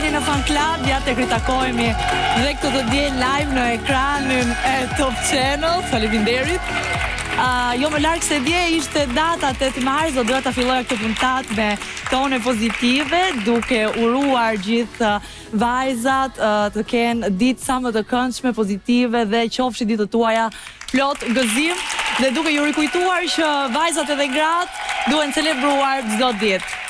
jeni në Fun Club, ja tek ritakohemi dhe këtë të diel live në ekranin e Top Channel. Faleminderit. Uh, jo më larg se dje ishte data 8 mars, do doja ta filloja këtë puntatë me tone pozitive, duke uruar gjithë vajzat uh, të kenë ditë sa më të këndshme, pozitive dhe qofshin ditët tuaja plot gëzim dhe duke ju rikujtuar që vajzat edhe gratë duhen celebruar çdo ditë.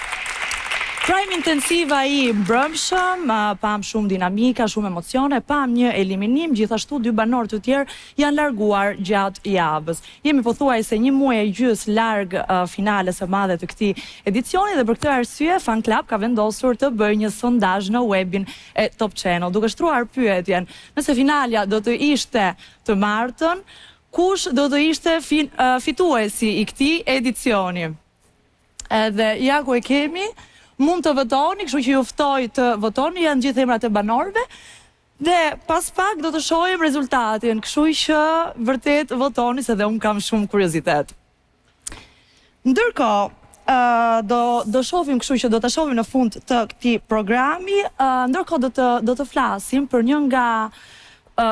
Prime intensiv ai i mbrëmshëm, pamë shumë dinamika, shumë emocione, pamë një eliminim, gjithashtu dy banorë të tjerë janë larguar gjatë javës. Jemi pothuajse një muaj e gjysmë larg finales së madhe të këtij edicioni dhe për këtë arsye Fun Club ka vendosur të bëjë një sondazh në webin e Top Channel, duke shtruar pyetjen nëse finalja do të ishte Të martën, kush do të ishte fituesi i këtij edicioni? Edhe ja ku e kemi, mund të votoni, kështu që ju ftoj të votoni, janë gjithë emrat e banorëve. Dhe pas pak do të shohim rezultatin, kështu që vërtet votoni se dhe unë kam shumë kuriozitet. Ndërkohë, do do shohim kështu që do ta shohim në fund të këtij programi, ndërkohë do të do të flasim për një nga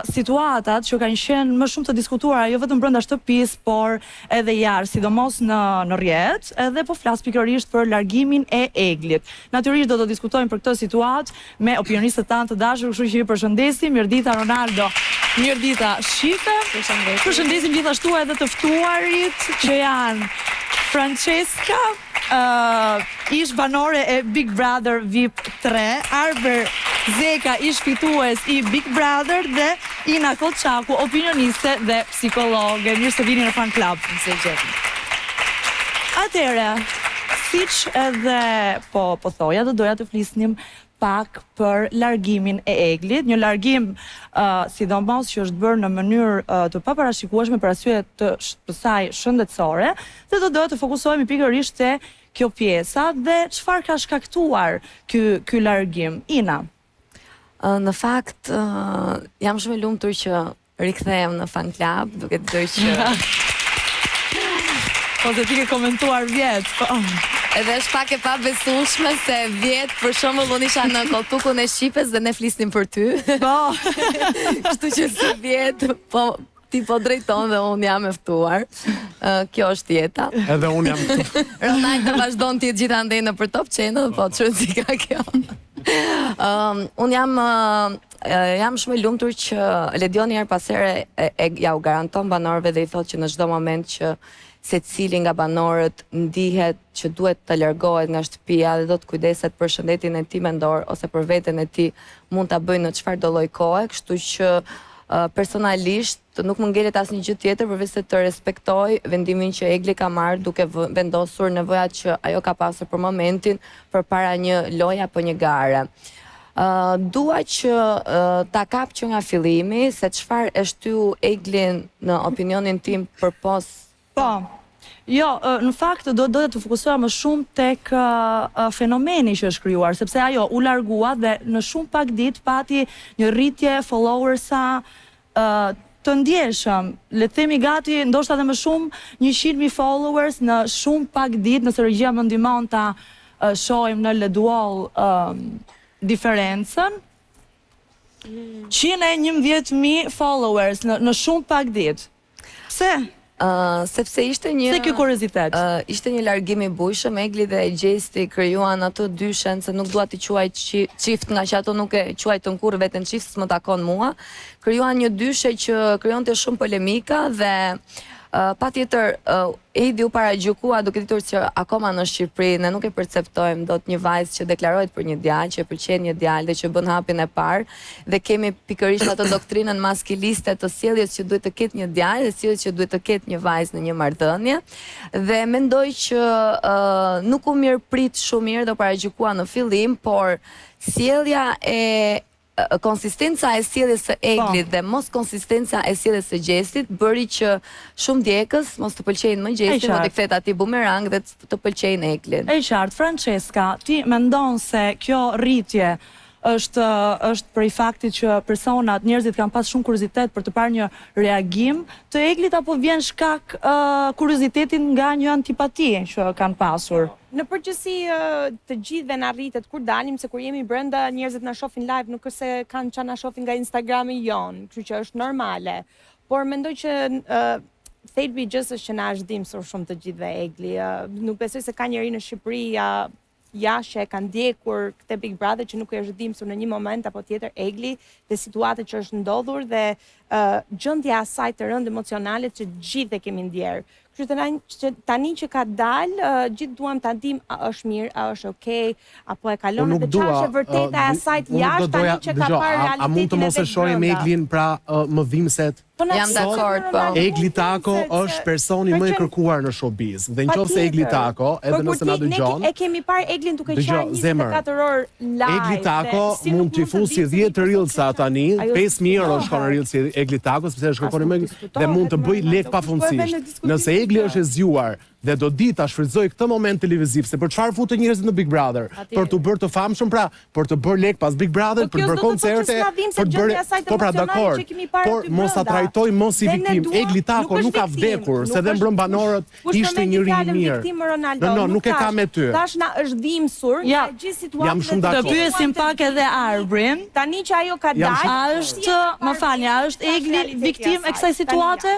situatat që kanë qenë më shumë të diskutuara jo vetëm brenda shtëpisë, por edhe jashtë, sidomos në në rrjet, edhe po flas pikërisht për largimin e Eglit. Natyrisht do të diskutojmë për këtë situatë me opinionistët tanë të dashur, kështu që ju përshëndesim. Mirëdita Ronaldo. Mirëdita Shqipe. Përshëndetje. Përshëndesim gjithashtu edhe të ftuarit që janë Francesca, uh, ish banore e Big Brother VIP 3, Arber Zeka, ish fitues i Big Brother dhe Ina Kollçaku, opinioniste dhe psikologe. Mirë se vini në Fun Club. Mirë se gjetëm. Atëherë, siç edhe po po thoja, do doja të flisnim pak për largimin e Eglit, një largim uh, sidomos që është bërë në mënyrë uh, të paparashikueshme për arsye të, të saj shëndetësore, dhe do doja të fokusohemi pikërisht te kjo pjesa dhe çfarë ka shkaktuar ky ky largim. Ina. Në fakt, jam shumë e lumtur që rikthehem në Fun Club, duke ditur që Po dhe ti ke komentuar vjet, po. Edhe është pak e pabesueshme se vjet për shembull unë isha në kolltukun e Shqipes dhe ne flisnim për ty. Po. Kështu që si vjet, po ti po drejton dhe unë jam e ftuar. Kjo është jeta. Edhe unë jam këtu. Ronaldo vazhdon të jetë gjithandej nëpër Top Channel, po ç'rëndësi ka kjo. Um, unë jam uh, jam shumë e lumtur që Ledioni herë pas here e, e, ja u garanton banorëve dhe i thotë që në çdo moment që secili nga banorët ndihet që duhet të largohet nga shtëpia dhe do të kujdeset për shëndetin e tij mendor ose për veten e tij, mund ta bëjë në çfarëdo lloj kohe, kështu që uh, personalisht nuk më ngelet asnjë gjë tjetër përveç se të respektoj vendimin që Egli ka marrë duke vendosur nevojat që ajo ka pasur për momentin përpara një loje apo një gare. Uh, dua që uh, ta kap që nga fillimi se çfarë e shtyu Eglin në opinionin tim përpos Po. Jo, në fakt do doja të fokusoja më shumë tek fenomeni që është krijuar, sepse ajo u largua dhe në shumë pak ditë pati një rritje followersa të ndjeshëm, le të themi gati ndoshta edhe më shumë, 100.000 followers në shumë pak ditë, nëse regjia më ndihmon ta shohim në LED wall diferencën. 111.000 followers në në shumë pak ditë. Pse? Uh, sepse ishte një Pse ky kuriozitet? Uh, ishte një largim i bujshëm, Egli dhe Gjesti krijuan atë dyshen se nuk dua t'i quaj çift nga që ato nuk e quajtën kurrë veten çift, s'më takon mua. Krijuan një dyshe që krijonte shumë polemika dhe uh, patjetër uh, Edi u paragjykua duke ditur që akoma në Shqipëri ne nuk e perceptojmë dot një vajzë që deklarohet për një djalë, që e pëlqen një djalë dhe që bën hapin e parë dhe kemi pikërisht atë doktrinën maskiliste të sjelljes që duhet të ketë një djalë dhe sjelljes që duhet të ketë një vajzë në një marrëdhënie dhe mendoj që uh, nuk u mirëprit shumë mirë dhe u paragjykua në fillim, por sjellja e konsistenca e sjelljes së po. Eglit dhe mos konsistenca e sjelljes së Gjestit bëri që shumë ndjekës mos të pëlqejnë më Gjestin, do të kthehet aty bumerang dhe të pëlqejnë Eglin. E qartë, Francesca, ti mendon se kjo rritje. Është është prej faktit që personat, njerëzit kanë pas shumë kuriozitet për të parë një reagim të Eglit apo vjen shkak kurioziteti nga një antipati që kanë pasur? Në përgjithësi të gjithëve na rritet kur dalim se kur jemi brenda njerëzit na shohin live nuk është se kanë ça na shohin nga Instagrami jonë, kështu që është normale. Por mendoj që thelbi i gjësë është që na është dhimbsur shumë të gjithëve Egli. Nuk besoj se ka njeri në Shqipëri ja jashtë që e ka ndjekur këtë Big Brother që nuk i është dhimbsur në një moment apo tjetër Egli dhe situata që është ndodhur dhe uh, gjendja e asaj të rëndë emocionale që gjithë e kemi ndjerë. Kështu të që tani që ka dalë, uh, gjithë duam ta dimë a është mirë, a është okay, apo e kalon edhe çfarë është e vërteta e asaj të jashtë tani që ka parë realitetin. A mund të mos e shohim Eglin pra uh, më dhimbset Po na Jam dakord, po. Egli Tako është personi më i kërkuar në showbiz. Dhe nëse Egli Tako, edhe nëse na dëgjon, ne e kemi parë Eglin duke qarë 24 orë live. Egli Tako mund t'i fusi 10 reelsa tani, 5000 euro shkon reelsi Egli Tako sepse është kërkoni më dhe mund të bëjë lek pafundësisht. Nëse Egli është e zgjuar dhe do di ta shfrytëzojë këtë moment televiziv, se për çfarë futen njerëzit në Big Brother? Për t'u bërë të famshëm pra, për të bërë lek pas Big Brother, po për të bërë koncerte, për të bërë po pra dakord, por mos ta trajtoj më si viktimë. Egli Tako nuk ka vdekur, se dhe mbrëm banorët ishte njeri i mirë. No, no, nuk e ka me ty. Tash na është dhimbsur nga gjithë situata. Jam shumë dakord. Të pyesim pak edhe Arbrin. Tani që ajo ka dalë, a është, më falni, a është Egli viktimë e kësaj situate?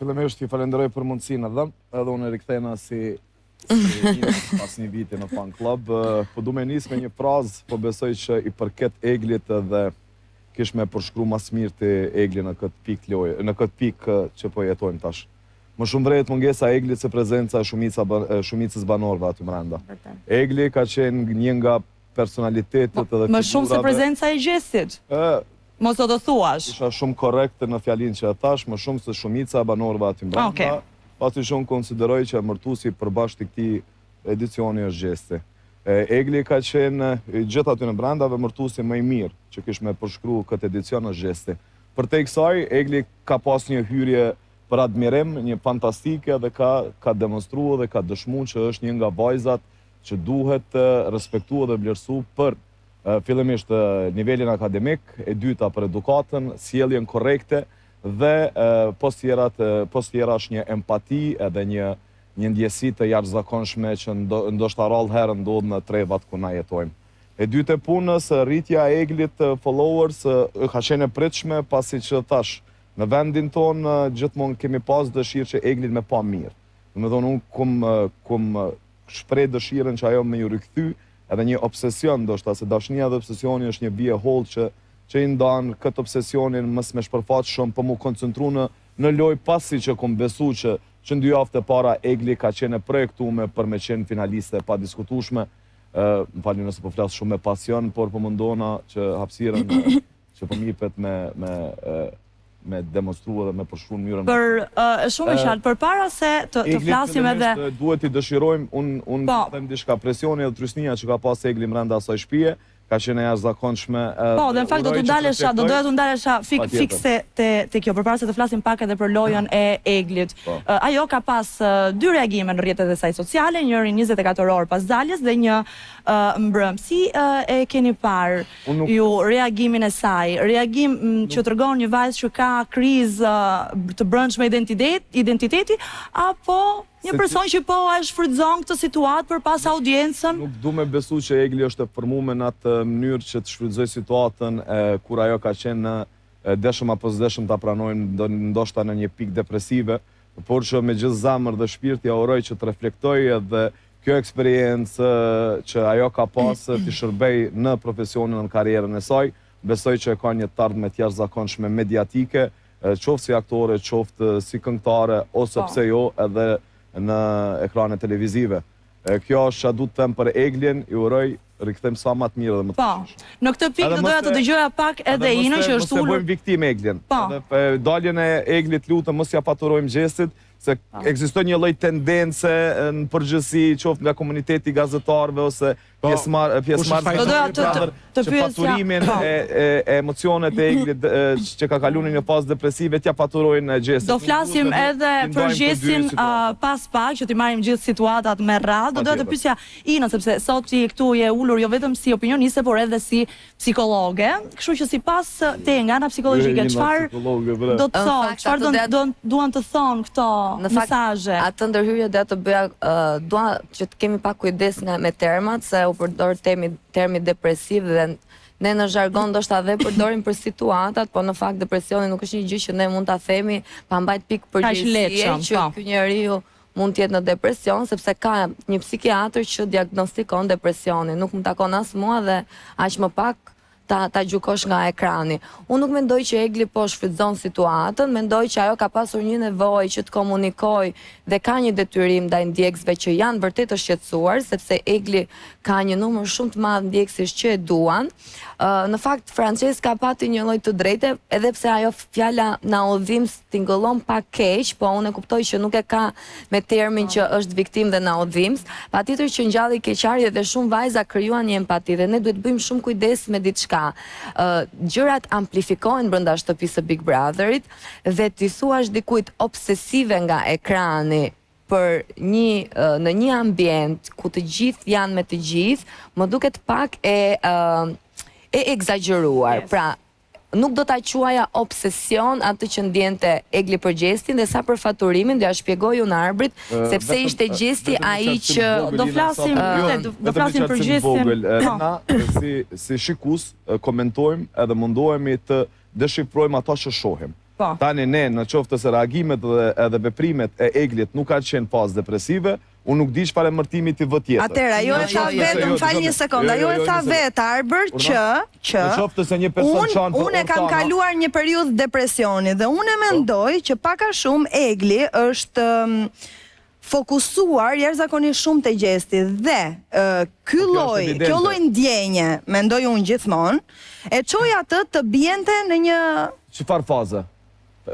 Fillimisht ju falenderoj për mundësinë e dhënë, edhe unë rikthehna si si pas një viti në Fan Club. Po du me nis me një frazë, po besoj që i përket Eglit edhe kish me përshkru ma s'mirti Egli në këtë pikë loje, në këtë pikë që po jetojmë tash. Më shumë vrehet mungesa e Eglit se prezenca e shumica, shumicës banorëve aty mrenda. Egli ka qenë një nga personalitetet edhe figurave. Më shumë se prezenca e Gjestit. Mos do të thuash. Isha shumë korrekt në fjalinë që e thash, më shumë se shumica e banorëve aty mbrenda. Okay. Pasi që unë konsideroj që emërtuesi i përbashkët i këtij edicioni është Gjesti. Egli ka qenë gjithë aty në brenda dhe emërtuesi më i mirë që kish me përshkru këtë edicion është Gjesti. Përtej kësaj, Egli ka pas një hyrje për admirim, një fantastike dhe ka, ka demonstru dhe ka dëshmu që është një nga vajzat që duhet respektu dhe vlerësu për fillimisht nivelin akademik, e dyta për edukatën, sjelljen korrekte dhe pos tjerat, pos tjerash një empati edhe një një ndjesi të jashtëzakonshme që ndoshta rrallë herë ndodh në trevat ku na jetojmë. E dyta e punës, rritja e Eglit followers ka qenë e pritshme pasi që thash, në vendin tonë gjithmonë kemi pas dëshirë që Eglin me pa mirë. Domethënë unë kum kum shpreh dëshirën që ajo me ju rikthy edhe një obsesion ndoshta se dashnia dhe obsesioni është një vijë e hollë që që i ndan këtë obsesionin mos me shpërfaq shumë po mu koncentru në në lojë pasi që kom besu që që në dy javët e para Egli ka qenë e projektume për me qenë finaliste e padiskutueshme më falni nëse po flas shumë me pasion por po mundohna që hapësirën që po më jepet me me me demonstru edhe me përshkru në mënyrën Për uh, shumë e qartë, përpara se të, të flasim edhe duhet t'i dëshirojmë, un un po. them diçka presioni edhe trysnia që ka pas Egli brenda asaj shtëpie, ka qenë e jashtëzakonshme. Po, dhe në fakt do të ndalesha, do doja të ndalesha fik fikse te te kjo, përpara se të flasim pak edhe për lojën e Eglit. Po. Uh, ajo ka pas uh, dy reagime në rrjetet e saj sociale, njëri 24 orë pas daljes dhe një uh, mbrëm. Si uh, e keni parë Unë nuk. Ju reagimin e saj, reagim që tregon një vajzë që ka krizë të brendshme identitet, identiteti apo një person që po e shfrytëzon këtë situatë për pas audiencën? Nuk du me besu që Egli është e formume në atë mënyrë që të shfrytëzojë situatën kur ajo ka qenë në deshëm apo s'deshëm ta pranojmë ndoshta në një pikë depresive, por që me gjithë zemër dhe shpirt ia uroj që të reflektojë dhe kjo eksperiencë që ajo ka pas t'i shërbejë në profesionin dhe në karrierën e saj, besoj që e ka një të ardhme të jashtëzakonshme mediatike, qoftë si aktore, qoftë si këngëtare, ose po. pse jo edhe në ekrane televizive. Kjo është çka du të them për Eglin, i uroj rikthim sa më të mirë dhe më të po, fuqishëm. Po. Në këtë pikë do doja të dëgjoja pak edhe Inën që është ulur. Mos e bëjmë viktimë Eglin. Po. Edhe daljen e Eglit lutem mos ja faturojmë Gjestit, Se ekziston një lloj tendence në përgjithësi, qoftë nga komuniteti i gazetarëve ose po, pjesëmarr pjesëmarrësve Do doja të të, të që faturimin po. e, e, e emocionet e Eglit që ka kaluar në një fazë depresive t'ia faturojnë Gjestit. Do flasim edhe për Gjestin uh, pas pak që t'i marrim gjithë situatat me radhë. Do doja të pyesja Inën sepse sot ti këtu je ulur jo vetëm si opinioniste, por edhe si psikologe, kështu që sipas teje nga ana psikologjike, çfarë do të thotë, çfarë do do duan të thonë këto mesazhe? Atë ndërhyrje doja të bëja, dua që të kemi pak kujdes nga me termat se u përdor termi termi depresiv dhe ne në zhargon ndoshta dhe përdorim për situatat, po në fakt depresioni nuk është një gjë që ne mund ta themi pa mbajt pikë përgjegjësie që po. ky njeriu mund të jetë në depresion sepse ka një psikiatër që diagnostikon depresionin. Nuk më takon as mua dhe aq më pak ta ta gjykosh nga ekrani. Unë nuk mendoj që Egli po shfrytëzon situatën, mendoj që ajo ka pasur një nevojë që të komunikojë dhe ka një detyrim ndaj ndjekësve që janë vërtet të shqetësuar, sepse Egli ka një numër shumë të madh ndjekësish që e duan. Në fakt Françeska pati një lloj të drejte, edhe pse ajo fjala na u dhimbs tingëllon pak keq, po unë e kuptoj që nuk e ka me termin që është viktimë dhe na u dhimbs. Patjetër që ngjalli keqardhje dhe shumë vajza krijuan një empati dhe ne duhet të bëjmë shumë kujdes me diçka. Ë gjërat amplifikohen brenda shtëpisë së Big Brotherit dhe t'i thuash dikujt obsesive nga ekrani për një në një ambient ku të gjithë janë me të gjithë, më duket pak e e ekzagjeruar. Pra, nuk do ta quaja obsesion atë që ndjente Egli për Gjestin dhe sa për faturimin do ja shpjegoj unë Arbrit sepse ishte Gjesti ai që do flasim vërtet do flasim për Gjestin. Po. Na si si shikues komentojmë edhe mundohemi të deshifrojmë ato që shohim. Po. Tani ne në qoftë se reagimet dhe edhe veprimet e Eglit nuk kanë qenë fazë depresive, unë nuk di çfarë emërtimi t'i vë tjetër. Atëherë ajo e tha vetë, më fal një sekondë, ajo e tha vetë Arbër që që Në qoftë se një person unë qan për unë e kam ortana, kaluar një periudhë depresioni dhe unë e mendoj që pak a shumë Egli është fokusuar jashtëzakonisht shumë te Gjesti dhe ky Po kjo është lloj, evidente. kjo lloj ndjenje, mendoj unë gjithmonë, e çoi atë të biente në një Çfarë faze?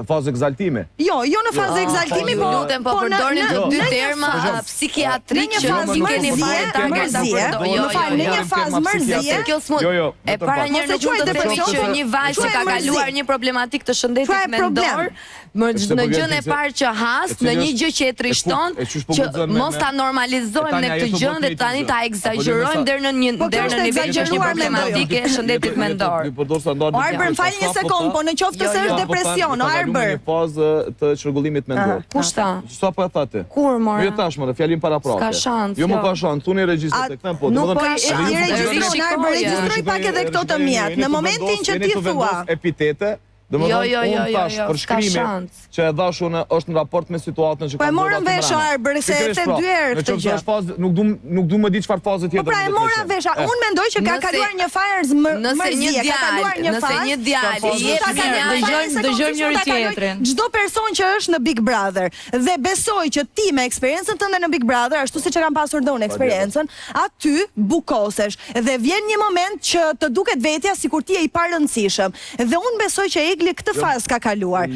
Fazë ekzaltimi. Jo, jo në fazë ekzaltimi, Ju po lutem, po po në përdorni në të dy në një terma fazë psikiatrik në një që fazë nuk i keni fare mërzie, ta ta mërzie, përdor. Jo, më fal, jo, në jo. një fazë mërzie, Se kjo s'mund. Jo, jo, E vetëm para pak. njëherë Mos e nuk quaj mund të themi depresion, që një vajzë që quaj ka mërzi. kaluar një problematik të shëndetit Quaj problem. mendor, Më Sepse në po vjen gjënë e ti se- parë që has, e cili në një është- gjë që e e ku- trishton, e qysh po që guxon me- mos me- ta normalizojmë E tani ne ajo këtë të gjë bën dhe të tani njëjtën ta gjë. ekzagjerojmë Apo deri në një Po kjo deri në është nivelin që është një ekzagjeruar mendoj unë. problematikë e shëndetit mendor. Ju përdor standardin. O Arbër, më fal një sekond, po në qoftë Jo, se jo. është depresion, o Arbër. Në fazë të çrregullimit mendor. Kush tha? Sa po e tha ti? Kur, more? Jo tash more, fjalim paraprake. S'ka shans, Jo, më jo. ka shans, thuni regjistër A- tek them po. nuk domethënë, ka edhe shans. ju I po regjistron vendosni- Arbër, Shikoje. regjistroj pak edhe këto të miat. Në momentin që jeni ti të thua, vendos epitete, domethënë Jo, jo, jo, unë jo, tash jo, s'ka përshkrimi shans. që e dhash unë është në raport me situatën që Po e ka ndodhur morëm aty vesh, mbrana. Arbër, se e Pikërisht the pra, dy herë në këtë qoftë se gjë. është fazë, nuk du nuk du më di çfarë faze tjetër. Po pra e mund të mora ketë. vesh, unë mendoj që ka Nëse- kaluar një fazë mër, Nëse një mërzie, ka kaluar djalë, një nëse fazë. një djalë Ka i jep Ta sinjal, kaloj- Dëgjojmë- sekondë, dëgjojmë siç njëri mund ta kaloj tjetrin. Çdo person që është në Big Brother dhe besoj që ti me eksperiencën tënde në Big Brother, ashtu siç e kam pasur dhe unë eksperiencën, aty bukosesh dhe vjen një moment që të duket vetja sikur ti je i parëndësishëm. Dhe unë besoj që Egli këtë fazë ka kaluar.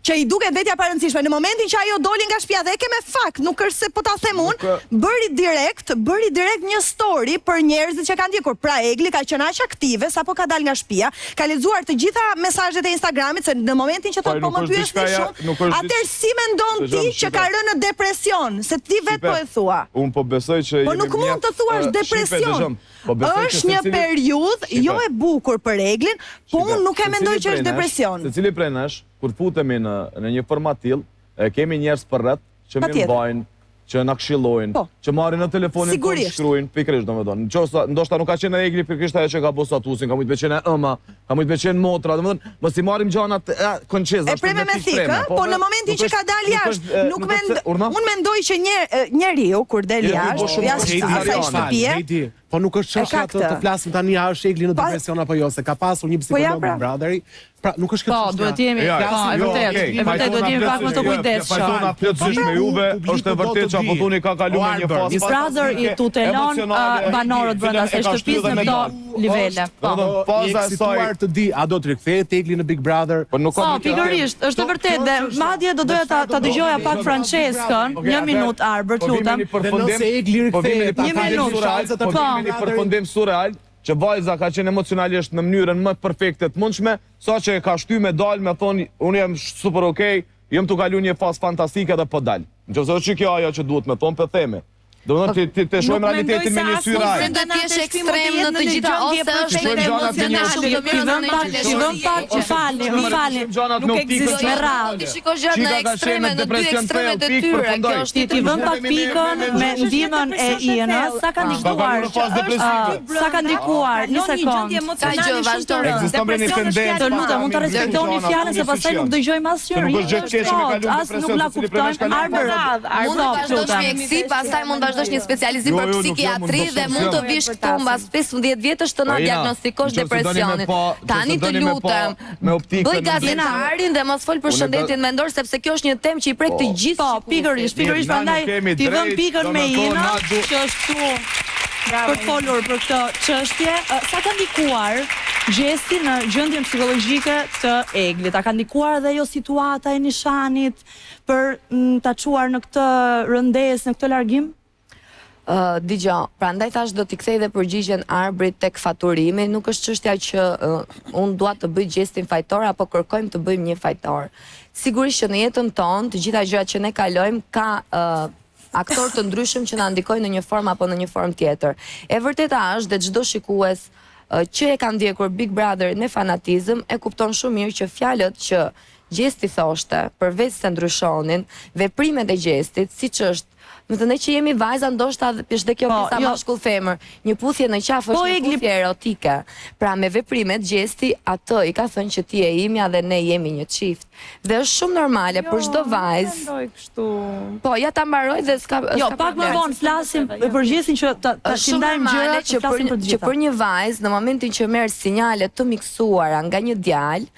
Që i duket vetja parëndësishme në momentin që ajo doli nga shtëpia dhe e ke me fakt, nuk është se po ta them unë, Nuk- bëri direkt, bëri direkt një story për njerëzit që kanë ndjekur. Pra Egli ka qenë aq aktive sapo ka dalë nga shtëpia, ka lexuar të gjitha mesazhet e Instagramit se në momentin që Po, thotë po nuk më është pyesni diçka ja- shumë, nuk është atëherë diç- si mendon ti Dëgjojmë, që ka Shqipe. rënë në depresion, se ti vetë po e thua. Unë po besoj që Po jemi nuk mund mjaft, të thuash eh, Shqipe, depresion. dëgjom, po besoj që Është një secili- periudhë Shqipe. jo e bukur për Eglin, po Shqipe, unë nuk e secili mendoj që prej është nesh- depresion. Secili prej nesh, kur futemi në në një format tillë, e kemi njerëz përreth që më Patjetër. mbajnë, që na këshillojnë, Po. që marrin në telefonin tonë Sigurisht. shkruajnë, pikërisht domethënë. Nëse ndoshta nuk ka qenë edhe Egli pikërisht ajo që ka bërë statusin, ka mujt me qenë e ëma, ka mujt me qenë motra, domethënë, mos i marrim gjanat e, konçez, E ashtu preme me pikë thikë, preme. ë? po pra, në momentin nuk që ka është- dalë nuk jashtë, është, e, nuk është mend se- Urna? unë mendoj që një njeriu kur del Jemi jashtë, bo shumë jashtë Heidi, asaj Fal, shtëpie, Heidi, po nuk është E çështja ka të, të këtë. flasim tani a është Egli në Pa- depresion apo jo, se ka pasur një Po ja, psikolog pra. Big Brotheri. Pra, nuk është kjo Po, çështja. duhet jemi, Ja, po, e jo, vërtet, okej, e vërtet duhet jemi pak më të jo, kujdesshëm. Fajtona plotësisht me juve, Publiku është e do vërtetë të që apo di. thoni ka kaluar O, një Arbër, fazë një Brother i fantastike, tutelon emocionale, uh, banorët brenda cilën asaj e ka shtëpisë shtyllë në me këto dalë. nivele. Po, faza e saj të di, a do të rikthehet Egli në Big Brother? Po nuk ka Po, pikërisht, është e vërtetë dhe madje do doja ta ta dëgjoja pak Françeskën, një minutë Arbër, të lutem. Dhe nëse Egli po rikthehet, një minutë. Po vim në një përfundim surreal që vajza ka qenë emocionalisht në mënyrën më perfekte të mundshme, saqë e ka shty me dal me thonë unë jam super okay, jam tu kalu një fazë fantastike dhe po dal. Nëse është kjo ajo që duhet me thonë, po themi. Domethënë ti ti të shohim realitetin me një sy real. Nuk do të jesh ekstrem në të gjitha ose është në emocionale shumë të mirë në një Ti vëm pak, më falni, më falni. Nuk ekziston me radhë. Ti shikosh gjërat në ekstreme, në dy ekstremet e tyre. Kjo është ti vëm pak pikën me ndihmën e Ienës, sa ka ndikuar? Sa ka ndikuar? Një sekond. Ka gjë, vazhdo. Ekziston një tendencë. Të lutem, mund ta respektoni fjalën se pastaj nuk dëgjojmë asnjëri. Nuk është gjë keq me kalu as nuk na kuptojmë. Arbër, mund të vazhdosh mjekësi, pastaj mund të vazhdosh një specializim për psikiatri dhe mund të vish këtu mbas 15 vjetësh të na diagnostikosh depresionin. Tani të lutem, bëj gazetarin dhe mos fol për shëndetin mendor sepse kjo është një temë që i prek të gjithë. Po, pikërisht, pikërisht prandaj t'i vëm pikën me Ina që është këtu për të folur për këtë çështje. Sa ka ndikuar Gjesti në gjendjen psikologjike të Eglit? A ka ndikuar edhe ajo situata e Nishanit për ta çuar në këtë rëndesë, në këtë largim? Uh, dëgjo, prandaj thash do t'i kthej dhe përgjigjen Arbrit tek faturimi, nuk është çështja që uh, unë dua të bëj Gjestin fajtor apo kërkojmë të bëjmë një fajtor. Sigurisht që në jetën tonë, të gjitha gjërat që ne kalojmë ka uh, aktorë të ndryshëm që na ndikojnë në një formë apo në një formë tjetër. E vërteta është dhe çdo shikues që e ka ndjekur Big Brother me fanatizëm e kupton shumë mirë që fjalët që Gjesti thoshte, përveç se ndryshonin, veprimet e Gjestit, siç është, domethënë ne që jemi vajza ndoshta është dhe kjo po, pjesa jo. mashkull femër, një puthje në qafë është po, një puthje erotike. Pra me veprimet Gjesti atë i ka thënë që ti je imja dhe ne jemi një çift. Dhe është shumë normale jo, për çdo vajzë. Jo, mendoj kështu. Po, ja ta mbaroj dhe s'ka Jo, pak më vonë flasim me për Gjestin që ta ta ndajmë gjërat që për për që për një vajzë në momentin që merr sinjale të miksuara nga një djalë,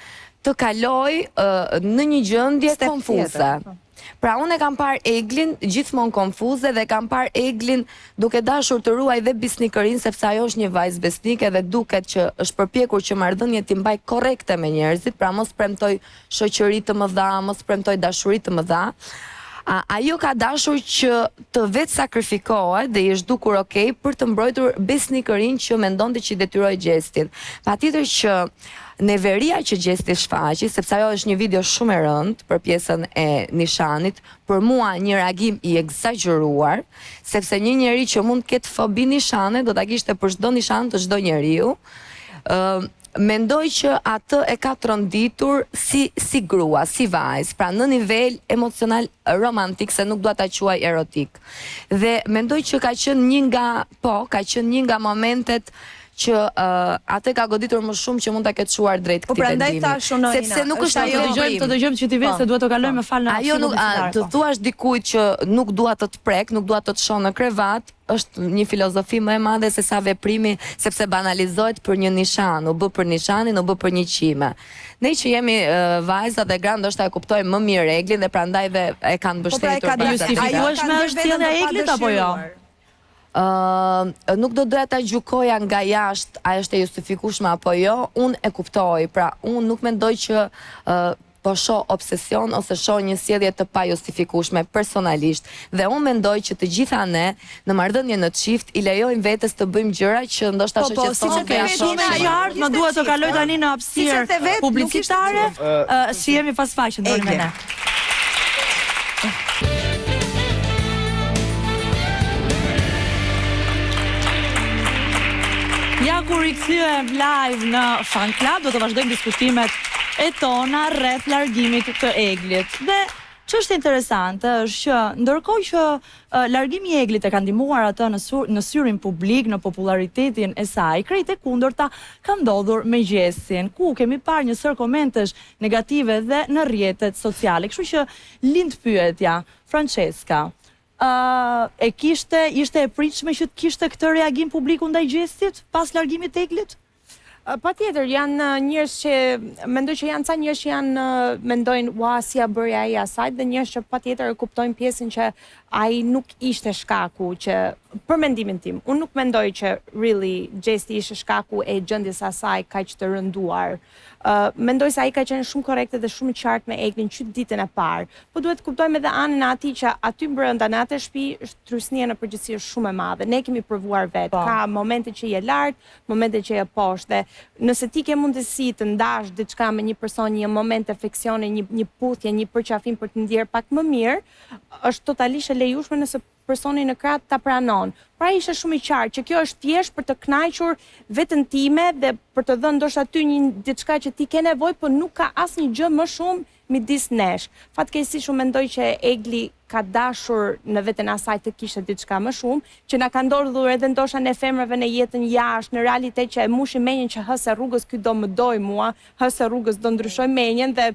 të kalojë uh, në një gjendje konfuze. Po. Pra unë e kam parë Eglin gjithmonë konfuze dhe kam parë Eglin duke dashur të ruajë dhe besnikërinë sepse ajo është një vajzë besnike dhe duket që është përpjekur që marrëdhëniet t'i mbajë korrekte me njerëzit, pra mos premtojë shoqëri të mëdha, mos premtojë dashuri të mëdha. A, ajo ka dashur që të vetësakrifikohet dhe i është dukur okay për të mbrojtur besnikërinë që mendonte që i detyroi Gjestin. Patjetër që neveria që Gjesti shfaqi, sepse ajo është një video shumë e rëndë për pjesën e Nishanit, për mua një reagim i ekzagjeruar, sepse një njeri që mund të ketë fobi nishane do ta kishte për çdo nishan të çdo njeriu. Ë mendoj që atë e ka tronditur si si grua, si vajzë, pra në nivel emocional romantik, se nuk dua ta quaj erotik. Dhe mendoj që ka qenë një nga, po, ka qenë një nga momentet që uh, atë ka goditur më shumë që mund ta ketë çuar drejt po, këtij vendimi. Po prandaj thashë unë sepse nuk është ajo të dëgjojmë të dëgjojmë që ti vetë se po. duhet të kalojmë më fal në Ajo nuk a, të po. thuash dikujt që nuk dua të të prek, nuk dua të të shoh në krevat, është një filozofi më e madhe se sa veprimi, sepse banalizohet për një nishan, u bë për nishanin, u bë për një qime. Ne që jemi uh, vajza dhe gra ndoshta e kuptojmë më mirë Eglin dhe prandaj dhe e kanë po pra, mbështetur. Po pra, justifikueshme është sjellja e Eglit apo jo? Ë nuk do doja ta gjykoja nga jashtë a është e justifikueshme apo jo, unë e kuptoj. Pra, unë nuk mendoj që ë po shoh obsesion ose shoh një sjellje të pajustifikueshme personalisht. Dhe unë mendoj që të gjitha ne në marrëdhënie në çift i lejojmë vetes të bëjmë gjëra që ndoshta po, po, shoqet tona okay, ja shohin. Shumë e qartë, më duhet të kaloj tani në hapësirë publicitare. Shihemi pas pak, qëndroni me ne. Ja ku u rikthyem live në Fun Club, do të vazhdojmë diskutimet e tona rreth largimit të Eglit. Dhe çështja interesante është që ndërkohë që largimi i Eglit e ka ndihmuar atë në sur, në syrin publik, në popullaritetin e saj, krejt e kundërta ka ndodhur me Gjestin, ku kemi parë një sërë komentesh negative dhe në rrjetet sociale. Kështu që lind pyetja, Françeska, ë e kishte, ishte e pritshme që të kishte këtë reagim publiku ndaj Gjestit pas largimit të Eglit? Patjetër, janë njerëz që mendoj që janë ca njerëz që janë mendojnë, ua si ia bëri ai asaj dhe njerëz që patjetër e kuptojnë pjesën që Ai nuk ishte shkaku që, për mendimin tim, unë nuk mendoj që really Gjesti ishte shkaku e gjendjes së asaj kaq të rënduar. Ë mendoj se ai ka qenë shumë korrekt dhe shumë i qartë me Eglin që ditën e parë. Po duhet të kuptojmë edhe anën e atij që aty brenda në atë shtëpi trysnia në përgjithësi është shumë e madhe. Ne kemi provuar vetë. Po. Ka momente që je lart, momente që je poshtë dhe nëse ti ke mundësi të ndash diçka me një person, një moment afeksioni, një një puthje, një përqafim për të ndjerë pak më mirë, është totalisht e lejueshme nëse personi në krah ta pranon. Pra ishte shumë i qartë që kjo është thjesht për të kënaqur veten time dhe për të dhënë ndoshta ty një diçka që ti ke nevojë, po nuk ka asnjë gjë më shumë midis nesh. Fatkeqësisht unë mendoj që Egli ka dashur në veten e asaj të kishte diçka më shumë, që na ka ndodhur edhe ndoshta ne femrave në jetën jashtë, në realitet që e mushim menjen që hë se rrugës ky do më dojë mua, hë se rrugës do ndryshoj menjen dhe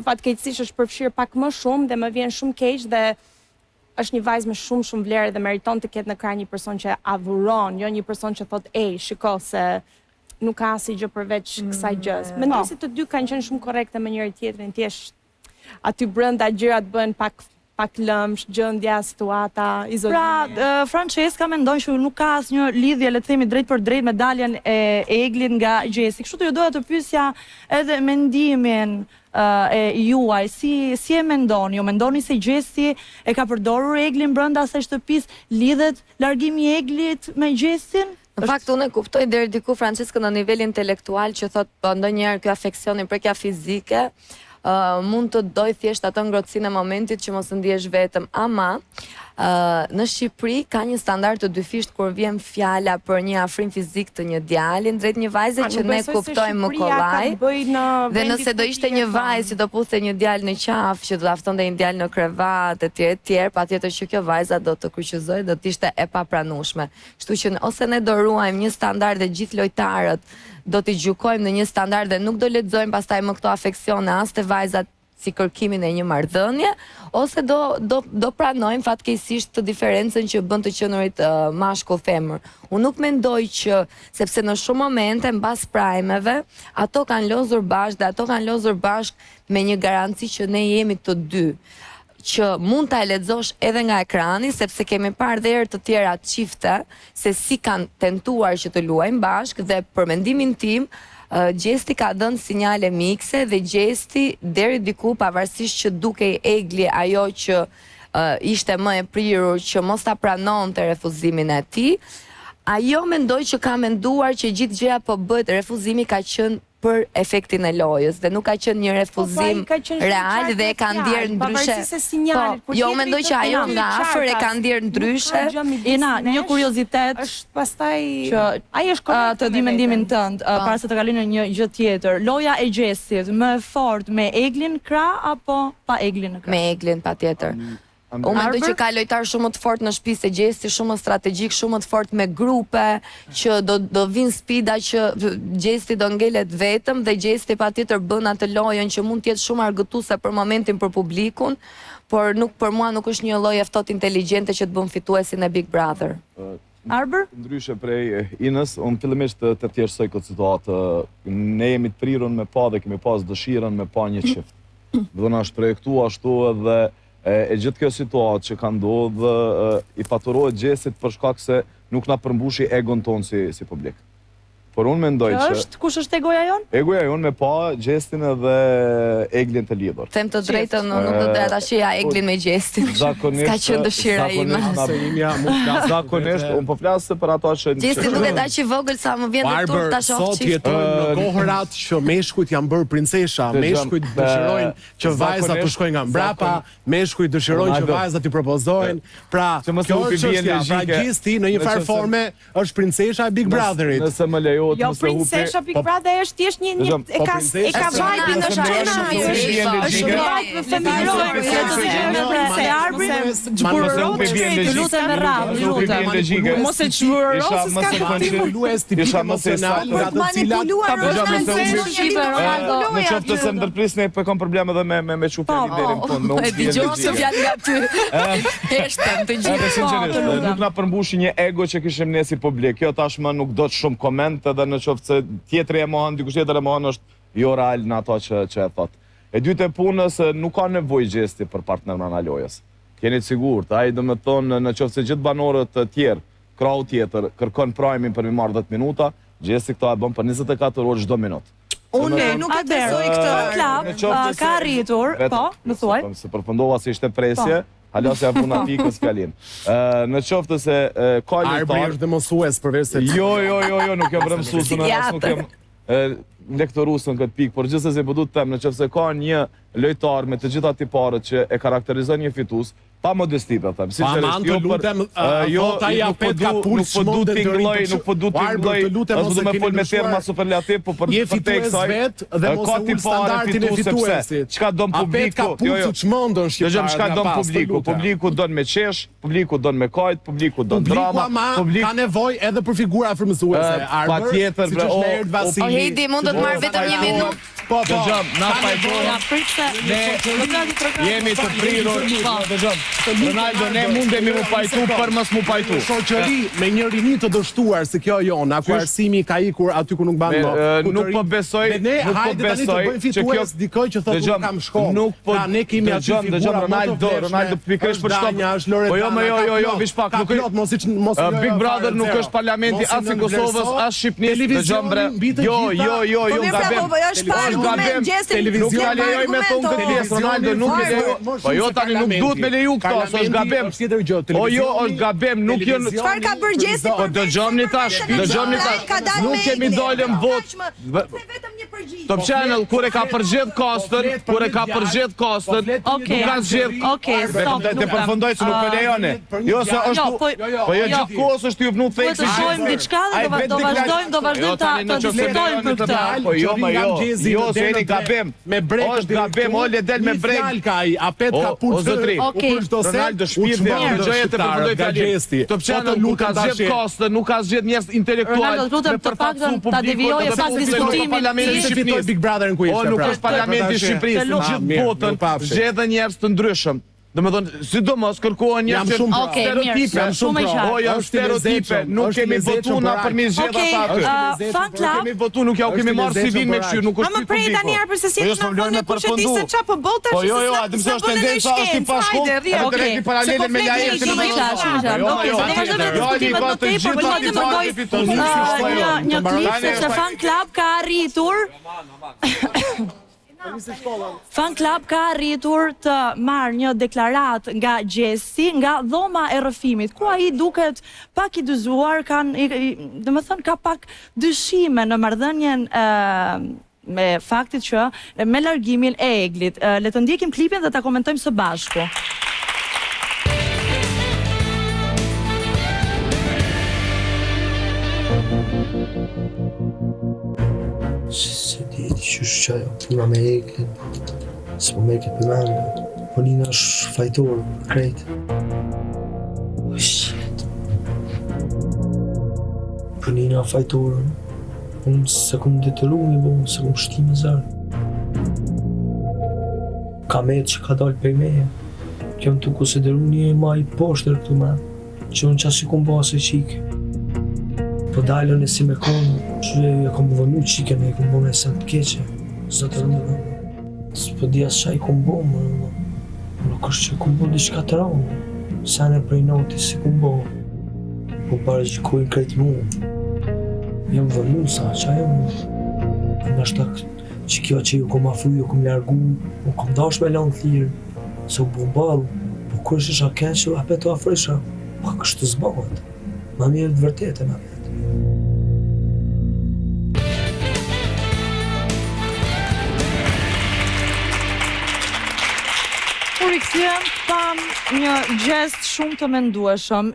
fatkeqësisht është përfshirë pak më shumë dhe më vjen shumë keq dhe është një vajzë me shumë shumë vlerë dhe meriton të ketë në krah një person që e adhuron, jo një person që thotë ej, shiko se nuk ka asnjë gjë përveç mm, kësaj gjësë. Mendoj po. se të dy kanë qenë shumë korrekte me njëri tjetrin, thjesht aty brenda gjërat bëhen pak pak lëmsh, gjendja, situata, izolimi. Pra, Françeska mendon që nuk ka asnjë lidhje, le të themi drejtpërdrejt me daljen e Eglit nga Gjesti. Kështu të ju doja të pyesja edhe mendimin e juaj, si si e mendoni? Ju mendoni se Gjesti e ka përdorur Eglin brenda asaj shtëpisë? Lidhet largimi i Eglit me Gjestin? Në fakt unë e kuptoj deri diku Françeskën në nivel intelektual që thotë po ndonjëherë ky afeksioni prekja fizike uh, mund të dojë thjesht atë ngrohtësinë e momentit që mos të ndihesh vetëm. Ama uh, në Shqipëri ka një standard të dyfishtë kur vjen fjala për një afrim fizik të një djali drejt një vajze që ne kuptojmë më kollaj. Dhe nëse do ishte një vajzë që do puthte një djalë në qafë, që do ta ftonte një djalë në krevat etj etj, patjetër që kjo vajza do të kryqëzohej, do të ishte e papranueshme. Kështu që ose ne do ruajmë një standard dhe gjithë lojtarët do t'i gjykojmë në një standard dhe nuk do lexojmë pastaj më këto afeksione as te vajzat si kërkimin e një marrëdhënie, ose do do do pranojmë fatkeqësisht të diferencën që bën të qenurit uh, mashkull femër. Unë nuk mendoj që sepse në shumë momente mbas prajmeve ato kanë lozur bashkë dhe ato kanë lozur bashkë me një garanci që ne jemi të dy që mund ta lexosh edhe nga ekrani, sepse kemi parë dhe herë të tjera çifte se si kanë tentuar që të luajnë bashkë dhe për mendimin tim, Gjesti ka dhënë sinjale mikse dhe Gjesti deri diku pavarësisht që dukej Egli ajo që ishte më e prirur që mos ta pranonte refuzimin e tij, ajo mendoj që ka menduar që gjithë gjëja po bëhet refuzimi ka qenë për efektin e lojës dhe nuk ka qenë një po, po, refuzim real dhe e ka ndjerë ndryshe. Po, jo, mendoj që ajo nga afër e ka ndjerë ndryshe. Ina, një kuriozitet është pastaj që ai është korrekt të di mendimin tënd, po. para se të kalojmë në një gjë tjetër. Loja e Gjestit, më e fortë me Eglin krah apo pa Eglin në krah? Me Eglin patjetër. Unë mendoj që ka lojtarë shumë më të fortë në shtëpi se Gjesti, shumë më strategjik, shumë më të fortë me grupe, që do do vinë sfida që Gjesti do ngelet vetëm dhe Gjesti patjetër bën atë lojën që mund të jetë shumë argëtuese për momentin për publikun, por nuk për mua nuk është një lojë e ftohtë inteligjente që të bën fituesin e Big Brother. Arbër? Ndryshe prej Inës, unë fillimisht të të thjeshtësoj këtë situatë. Ne jemi të prirun me pa dhe kemi pas dëshirën me pa një çift. Dhe na është projektu ashtu edhe E gjithë kjo situatë që ka ndodhë, i faturohet Gjestit për shkak se nuk na përmbushi egon tonë si, si publik. Por unë mendoj që... Është, kush është egoja jonë? Egoja jonë me pa Gjestin edhe Eglin të lidhur. Them të drejtën, unë nuk do doja ta shihja Eglin me Gjestin. Zakonisht, S'ka qenë dëshira ime. Zakonisht, unë po flas për ato që... Gjesti duket aq i vogël sa më vjen dhe turp ta shoh çift. Sot jetojmë në kohërat që meshkujt janë bërë princesha, meshkujt dëshirojnë që vajzat t'u shkojnë nga mbrapa, meshkujt dëshirojnë që vajzat t'i propozojnë. Pra, kjo është çështja, pra Gjesti në një farë forme është princesha e Big Brotherit. Nëse më lejohet jo, mos e hupi. Jo, princesha Big po- Brother është thjesht një një e ka e ka vibe është është një vibe fëmijëror, se Arbri çburro të lutem me radhë, ju lutem. Mos e çburro se s'ka kuptim. Manipulues tipik emocional nga të cilat ta bëjmë Në qoftë se ndërprisni, po kam problem edhe me me me çu po, fjalën deri në fund, me u dëgjoj këtë fjalë nga ty. Heshtëm të gjithë. Edhe po, sinqerisht, nuk na përmbushi një ego që kishim ne si publik. Kjo tashmë nuk do të shumë koment edhe në qoftë se tjetri e mohon, dikush tjetër e mohon është jo real në ato që që e thot. E dyta e punës nuk ka nevojë Gjesti për partner mrena lojës. T'jeni të sigurt, ai domethënë në qoftë se gjithë banorët të tjerë, krahu tjetër, kërkon prime-in për mi marrë 10 minuta, Gjesti këta e bën për 24 orë çdo minutë. Unë nuk e besoj këtë. Fan Club ka arritur, po, më thuaj. Se përfundova se ishte presje, po. Hala s'ia vuna pikës fjalinë. Në qoftë se ka lojtar... Arbri është dhe mësues përveç se... Jo, jo, jo, jo, nuk jam mësues, unë as nuk jam lektorues në këtë pikë, por gjithsesi po du të them, në qoftë se ka një lojtar me të gjitha tiparet që e karakterizon një fitues, Pa modesti po them, sinqerisht, jo për jo nuk po du, nuk po du të tingëlloj, nuk po du të tingëlloj, as po du me fol me terma superlativ, po për për te kësaj, dhe mos e ul standardin e fituesit. Çka don publiku? Jo, jo. Çmendën shqiptarët. Dëgjom çka don publiku. Publiku don me qesh, publiku don me kajt, publiku don drama, publiku ka nevojë edhe për figura frymëzuese. Arbër, patjetër, siç është Laert Vasili. O Heidi, mund të të marr vetëm një minutë. Po, po. Dëgjom, na pajtohem. Ne jemi të prirur. Po. Dëgjom. Ronaldo, ne mundemi mu pajtu për mos mu pajtu. Shoqëri me një rini të dështuar si kjo jona, ku arsimi ka ikur aty ku nuk mban më. Nuk po besoj, nuk po besoj që kjo dikoj që thotë unë kam shkollë. Nuk po pra, ne kemi aty figura dëgjom Ronaldo, Ronaldo pikërisht për çto. Po jo, më jo, jo, jo, vish pak, nuk plot, mos i mos Big Brother nuk është parlamenti as i Kosovës, as Shqipërisë. Dëgjom bre. Jo, jo, jo, jo, gabim. Po, po, është pa argument, Gjesti. Nuk ta lejoj me thonë këtë pjesë, Ronaldo, nuk e lejoj. Po jo tani nuk duhet me leju këto, se është gabim. Është tjetër gjë. Po jo, është gabim, nuk janë Çfarë ka bërë Gjesti? Po dëgjomni tash, dëgjomni tash. Nuk kemi dalë në votë. Vetëm një përgjigje. Top Channel kur e ka përzgjedh kastën, kur e ka përzgjedh kastën, nuk ka zgjedh. Okej, stop. Të përfundoj se nuk po lejoni. Jo, se është jo, po, po jo gjithë kohës është ju vnu theksi. Duhet të shohim diçka dhe do do vazhdojmë, do vazhdojmë ta të diskutojmë për këtë. Po jo, ma jo, jo, se jeni gabim. Me brek është gabim, ole del me brek. Fjalë ka ai, apet ka punë. O zotri, Okej. Ronaldo shpirti, dëgjoje të përfundoj fjalinë. Top Channel nuk ka zgjedh kastën, nuk ka zgjedh njerëz intelektual. Ronaldo, të lutem të paktën ta devijoje pak diskutimin. Parlamenti i Shqipërisë. Big Brother ku ishte. O nuk pra. është parlamenti i Shqipërisë, në gjithë botën zgjedhën njerëz të ndryshëm. Domethënë, sidomos kërkohen njerëz që Okej, mirë, jam shumë pro. O, janë stereotipe, nuk kemi votu na për mi zgjedh ata aty. Okej, fan Nuk club. kemi votu, nuk ja u kemi marrë CV-n me këshyr, nuk është Ama ky prej publiku. tani Arbër se si Po jo, të s'po na lojnë thonë me kush e di përfundu. se ça po bota Po jo, jo, a di pse është tendenca, është i pashkollë, edhe Okej. të rrethi paralele me Laertin Shumë e qartë, shumë e qartë. Jo, Okej, jo, ne vazhdojmë me diskutimet më tej, por dua të dërgoj një një klip sepse fan club ka arritur Fan Club ka arritur të marrë një deklaratë nga Gjesti, nga dhoma e rrëfimit, ku ai duket pak i dyzuar, kanë, domethënë ka pak dyshime në marrëdhënien me faktit që me largimin e Eglit. Le të ndjekim klipin dhe ta komentojmë së bashku. Se di qysh qajo puna me Eglin, s'po më ket përmendja. Po Nina është fajtor, krejt. Oh, shit. Po Nina fajtor, unë s'e kum detyru me bo, s'e kum shti me zor. Ka met që ka dalë prej meje. Jam tu konsideru një ma i poshtër këtu me. Që unë qasi kum ba se qikë. Po dalën e si me konë, që e kom dhunu qikën e kom bo me sen të keqe. Zot e rëndë. S'po di as qa i kom bo, më rëndë. Nuk është që kom bo diçka të rëndë. Sene prej noti si kom bo. Po paragjykojnë krejt mu. Jam dhunu sa, qa jam? Nashta që kjo që ju kom afru, ju kom largu, unë kom dash me lanë të lirë, se u bo ballë, po kur isha keq, apet u afrojsha, po kështu s'bahet. Ma mirë të vërtetën apet. U rikthyem pamë një Gjest shumë të mendueshëm.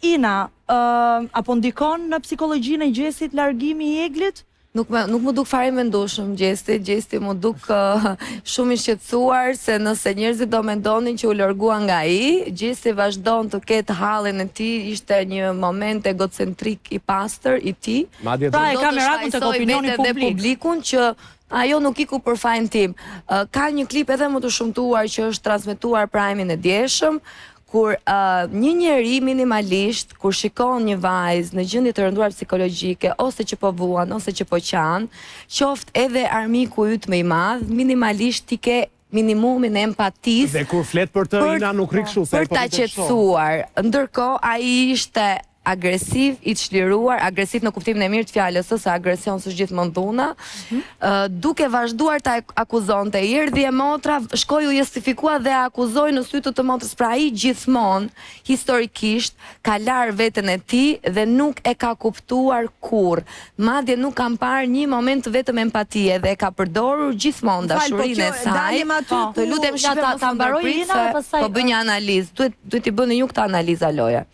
Ina, a po ndikon në psikologjinë e Gjestit largimi i Eglit? Nuk më nuk m'u duk fare i mendueshëm Gjesti, Gjesti m'u duk uh, shumë i shqetësuar se nëse njerëzit do mendonin që u largua nga ai, Gjesti vazhdon të ketë hallin e tij, ishte një moment egocentrik i pastër i tij. Madje Pra e Do ka të merakun tek shfajsoj opinioni veten dhe publik. publikun që ajo nuk iku për fajin tim. Ka një klip edhe më të shëmtuar që është transmetuar prime-in e djeshëm, kur uh, një njeri minimalisht kur shikon një vajzë në gjendje të rënduar psikologjike ose që po vuan ose që po qan, qoftë edhe armiku yt më i madh, minimalisht ti ke minimumin e empatisë. Dhe kur flet për të Ina nuk rri kështu se për ta qetësuar. Ndërkohë ai ishte agresiv, i çliruar, agresiv në kuptimin e mirë të fjalës, ë, se agresion s'është gjithmonë dhuna, mm -hmm. duke vazhduar ta akuzonte. I erdhi e motra, shkoi u justifikua dhe e akuzoi në sy të të motrës. Pra ai gjithmonë historikisht ka larë veten e tij dhe nuk e ka kuptuar kurrë. Madje nuk kam parë një moment të vetëm empatie dhe e ka përdorur gjithmonë po dashurinë e saj. Po, të lutem shqipe mos më ndërprit se po bëj një analizë. Duhet duhet t'i bëni ju këtë analiza loje.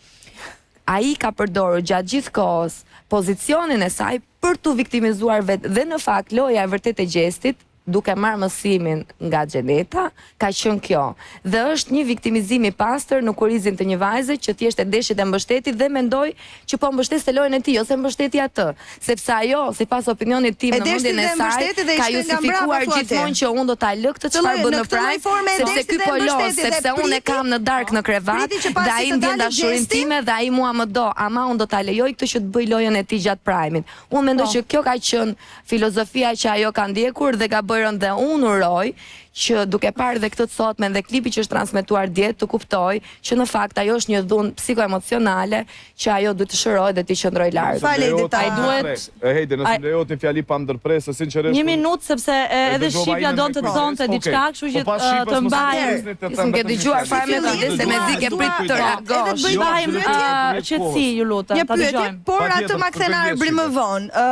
Ai ka përdorur gjatë gjithë kohës pozicionin e saj për t'u viktimizuar vetë dhe në fakt loja e vërtetë e Gjestit duke marrë mësimin nga Xheneta, ka qenë kjo. Dhe është një viktimizim i pastër në kurrizin të një vajze që thjesht e deshi dhe mbështeti dhe mendoi që po mbështeste lojën e tij, jo se mbështeti atë. Sepse ajo, sipas opinionit tim në mendjen e saj, ka justifikuar gjithmonë që unë do ta lë këtë çfarë bën në prime, sepse ky po loz, sepse unë e kam në darkë në krevat dhe ai ndjen dashurinë time dhe ai mua më do, ama unë do ta lejoj këtë që të bëjë lojën e tij gjatë prime-it. Unë mendoj që kjo ka qenë filozofia që ajo ka ndjekur dhe gaboi rëndë dhe unë uroj që duke parë dhe këtë të sotmen dhe klipi që është transmetuar dje të kuptojë që në fakt ajo është një dhunë psikoemocionale që ajo duhet të shërohet dhe t'i qëndrojë larg. Fal Edi ta. Ai duhet E Heidi, nëse më lejohet një fjali pa ndërprerë, se sinqerisht Një minutë sepse edhe Shqipja donte të thonte diçka, kështu që po të mbajmë. Ti s'më ke dëgjuar fare me kujdes se mezi ke prit të reagosh. Të mbajmë qetësi, ju lutem, ta dëgjojmë. Por atë ma kthen Arbri më vonë.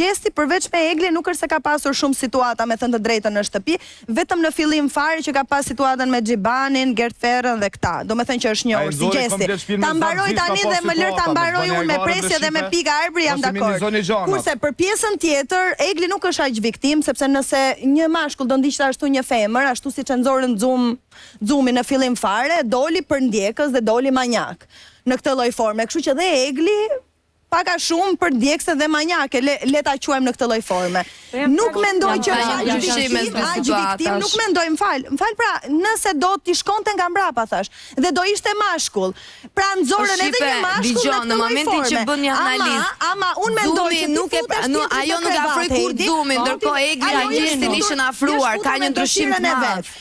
Gjesti përveç me Eglin nuk është se ka pasur shumë situata me thënë të drejtën në shtëpi, vetëm në fillim fare që ka pas situatën me Xhibanin, Gert Ferrën dhe këta. Domethënë që është njohur si Gjesti. Ta mbaroj tani dhe më lër ta mbaroj unë me presje dhe me pika Arbri jam dakord. Kurse për pjesën tjetër Egli nuk është aq viktimë sepse nëse një mashkull do ndiqte ashtu një femër, ashtu siç e nxorën Xum Xumin në fillim fare, doli përndjekës dhe doli manjak. Në këtë lloj forme, kështu që dhe Egli pak a shumë përndjekëse dhe manjake, le le ta quajmë në këtë lloj forme. Nuk mendoj që është aq viktimë, aq viktimë, nuk mendoj, më fal, më fal pra, nëse do t'i shkonte nga mbrapa thash, dhe do ishte mashkull. Pra nxorën edhe një mashkull në këtë lloj forme. Ama, ama unë mendoj që nuk e pra, ajo nuk afroi kurrë Xumin, ndërkohë Egli dhe Gjestin ishin afruar, ka një ndryshim të madh.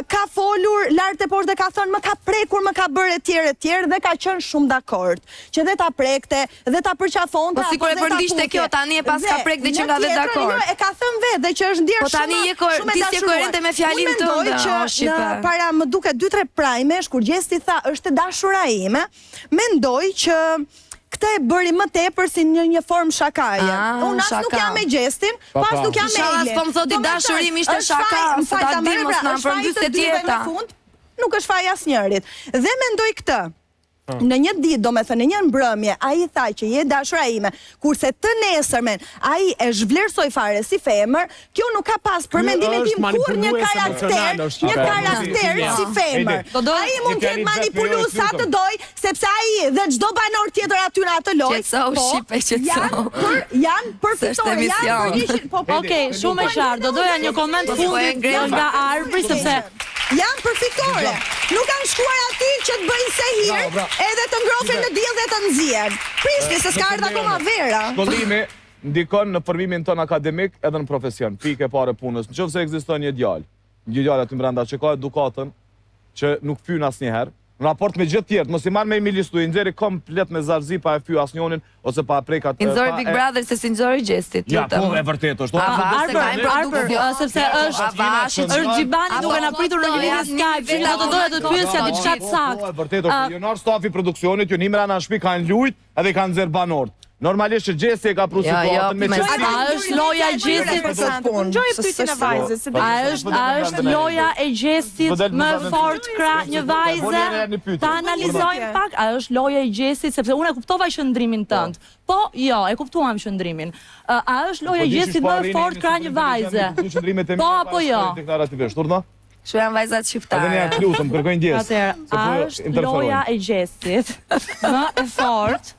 Ka folur lart e poshtë dhe ka thënë më ka prekur, më ka bërë etj etj dhe ka qenë shumë dakord që dhe ta prekte dhe ta përqafonte Po sikur e përndiqte kjo tani e paska prek dhe qenka dhe dakord. Jo, e ka thënë vetë dhe që është ndjerë po tani je ko, shumë e ti s'je koherente me fjalinë tënde. Unë mendoj që në para më duket 2-3 prime-sh kur Gjesti tha është e dashura ime, mendoj që këtë e bëri më tepër si në një formë shakaje. Ah, Unë as nuk jam me Gjestin, po as nuk jam me Eglin. S'po më thotë i dashuri im ishte shaka, se ta di mos na përmbyset jeta. Në fund, nuk është faj asnjërit. Dhe mendoj këtë. Ah. Në një ditë, domethënë në një mbrëmje, ai tha që je e dashura ime, kurse të nesërmen ai e zhvlerësoi fare si femër, Kjo nuk ka pas për mendimin tim kurrë një karakter, një karakter si femër. Ai mund të jetë manipulues sa të dojë, sepse ai dhe çdo banor tjetër aty në atë lojë, po, janë për janë për fitore, janë për një po, po, Okej, shumë e qartë. Do doja një koment po, fundit nga Arbri sepse janë për fitore. Nuk kanë shkuar aty që të bëjnë sehir, edhe të ngrofen në diell dhe të nxihen. Prisni se s'ka ardhur akoma vera. Shkollimi ndikon në formimin tënd akademik edhe në profesion. Pikë e parë e punës. Në qoftë se ekziston një djalë, një djalë aty brenda që ka edukatën, që nuk fyn asnjëherë, në raport me gjithë tjerët, mos i marr me Emili Stuj, i nxjerri komplet me zarzi pa e fy asnjonin ose pa e prek atë. I nxori Big Brother se s'i nxori Gjestit, Ja, po e vërtetë është. Arbër, Arbër, sepse është është Xhibani duke na pritur në një lidhje Skype, që do të doja të pyesja diçka të saktë. Po, e vërtetë është. Jo në stafi i produksionit, jo nimra në shtëpi kanë lujt, Edhe i kanë nxjerr banorët. Normalisht që Gjesti e ka pru jo, jo, situatën me qetësi. A është loja e Gjestit për këtë punë? Dëgjoje pyetjen e vajzës. A është a është loja e Gjestit më e fortë krah një vajze? Ta analizojmë pak, a është loja e Gjestit sepse unë e kuptova qëndrimin tënd. Po, jo, e kuptuam qëndrimin. A është loja e Gjestit më e fortë krah një vajze? Po apo jo? Deklarativisht, urdhëro? Kështu janë vajzat shqiptare. Edhe një herë të lutem, kërkoj ndjesë. Atëherë, a po është loja e Gjestit më e fortë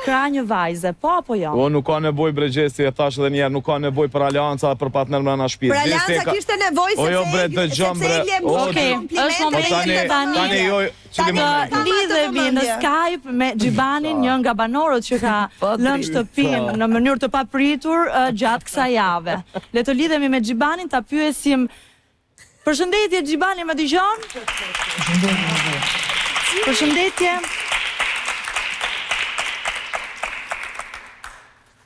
krah një vajze, po apo jo? Po nuk ka nevojë bre Gjesti, e thash edhe një herë, nuk ka nevojë për aleanca dhe për partner mbrenda shtëpisë. Për aleanca kishte nevojë o jo, sepse bre, dëgjom, sepse bre. Egli e mbushi Okej, me është komplimente momenti dhe tani tani jo, cili moment? Të lidhemi në Skype me Xhibanin, një nga banorët që ka Po, lënë shtëpinë në mënyrë të papritur gjatë kësaj jave. Le të lidhemi me Xhibanin ta pyesim. Përshëndetje Xhibani, më dëgjon? Përshëndetje. Përshëndetje.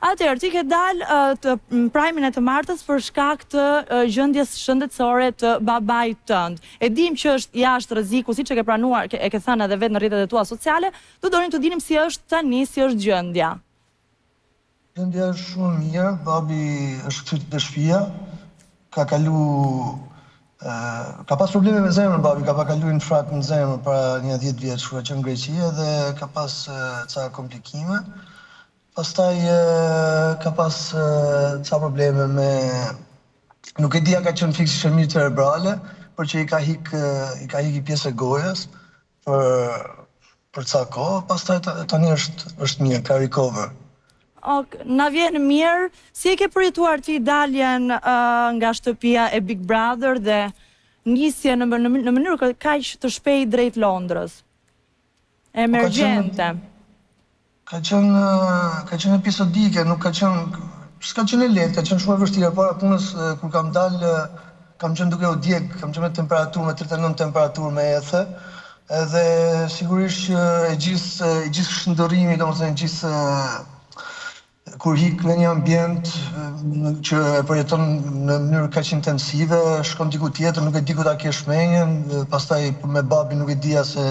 Atëherë, ti ke dalë të në prajmin e të martës për shkak të gjendjes shëndetësore të babait tënd. E dimë që është jashtë rreziku, siç e ke pranuar, e ke thënë edhe vetë në rrjetet e tua sociale, do donim të dinim si është tani, si është gjendja. Gjendja është shumë e mirë, babi është kthy te shtëpia, ka kalu ka pas probleme me zemrën babi, ka pa kalu infarkt në zemër para një 10 vjeç kur ka qenë në Greqi edhe ka pas ca komplikime. Pastaj ka pas ca probleme me nuk e di a ka qenë fiks ishemi cerebrale, por që i ka hik i ka hik një pjesë e gojës për për ca kohë, pastaj tani është është mirë, ka recover. Ok, na vjen mirë. Si e ke përjetuar ti daljen uh, nga shtëpia e Big Brother dhe nisjen në, në, në mënyrë kaq të shpejtë drejt Londrës? Po Emergjente. Ka qenë ka qenë episodike, nuk ka qenë s'ka qenë e lehtë, ka qenë shumë e vështirë. Para punës kur kam dalë kam qenë duke u djeg, kam qenë me temperaturë me 39 temperaturë me ethe. Edhe sigurisht që e gjithë i gjithë shndërrimi, domethënë gjithë kur hik në një ambient që e përjeton në mënyrë kaq intensive, shkon diku tjetër, nuk e di ku ta kesh menjën, pastaj me babin nuk e dija se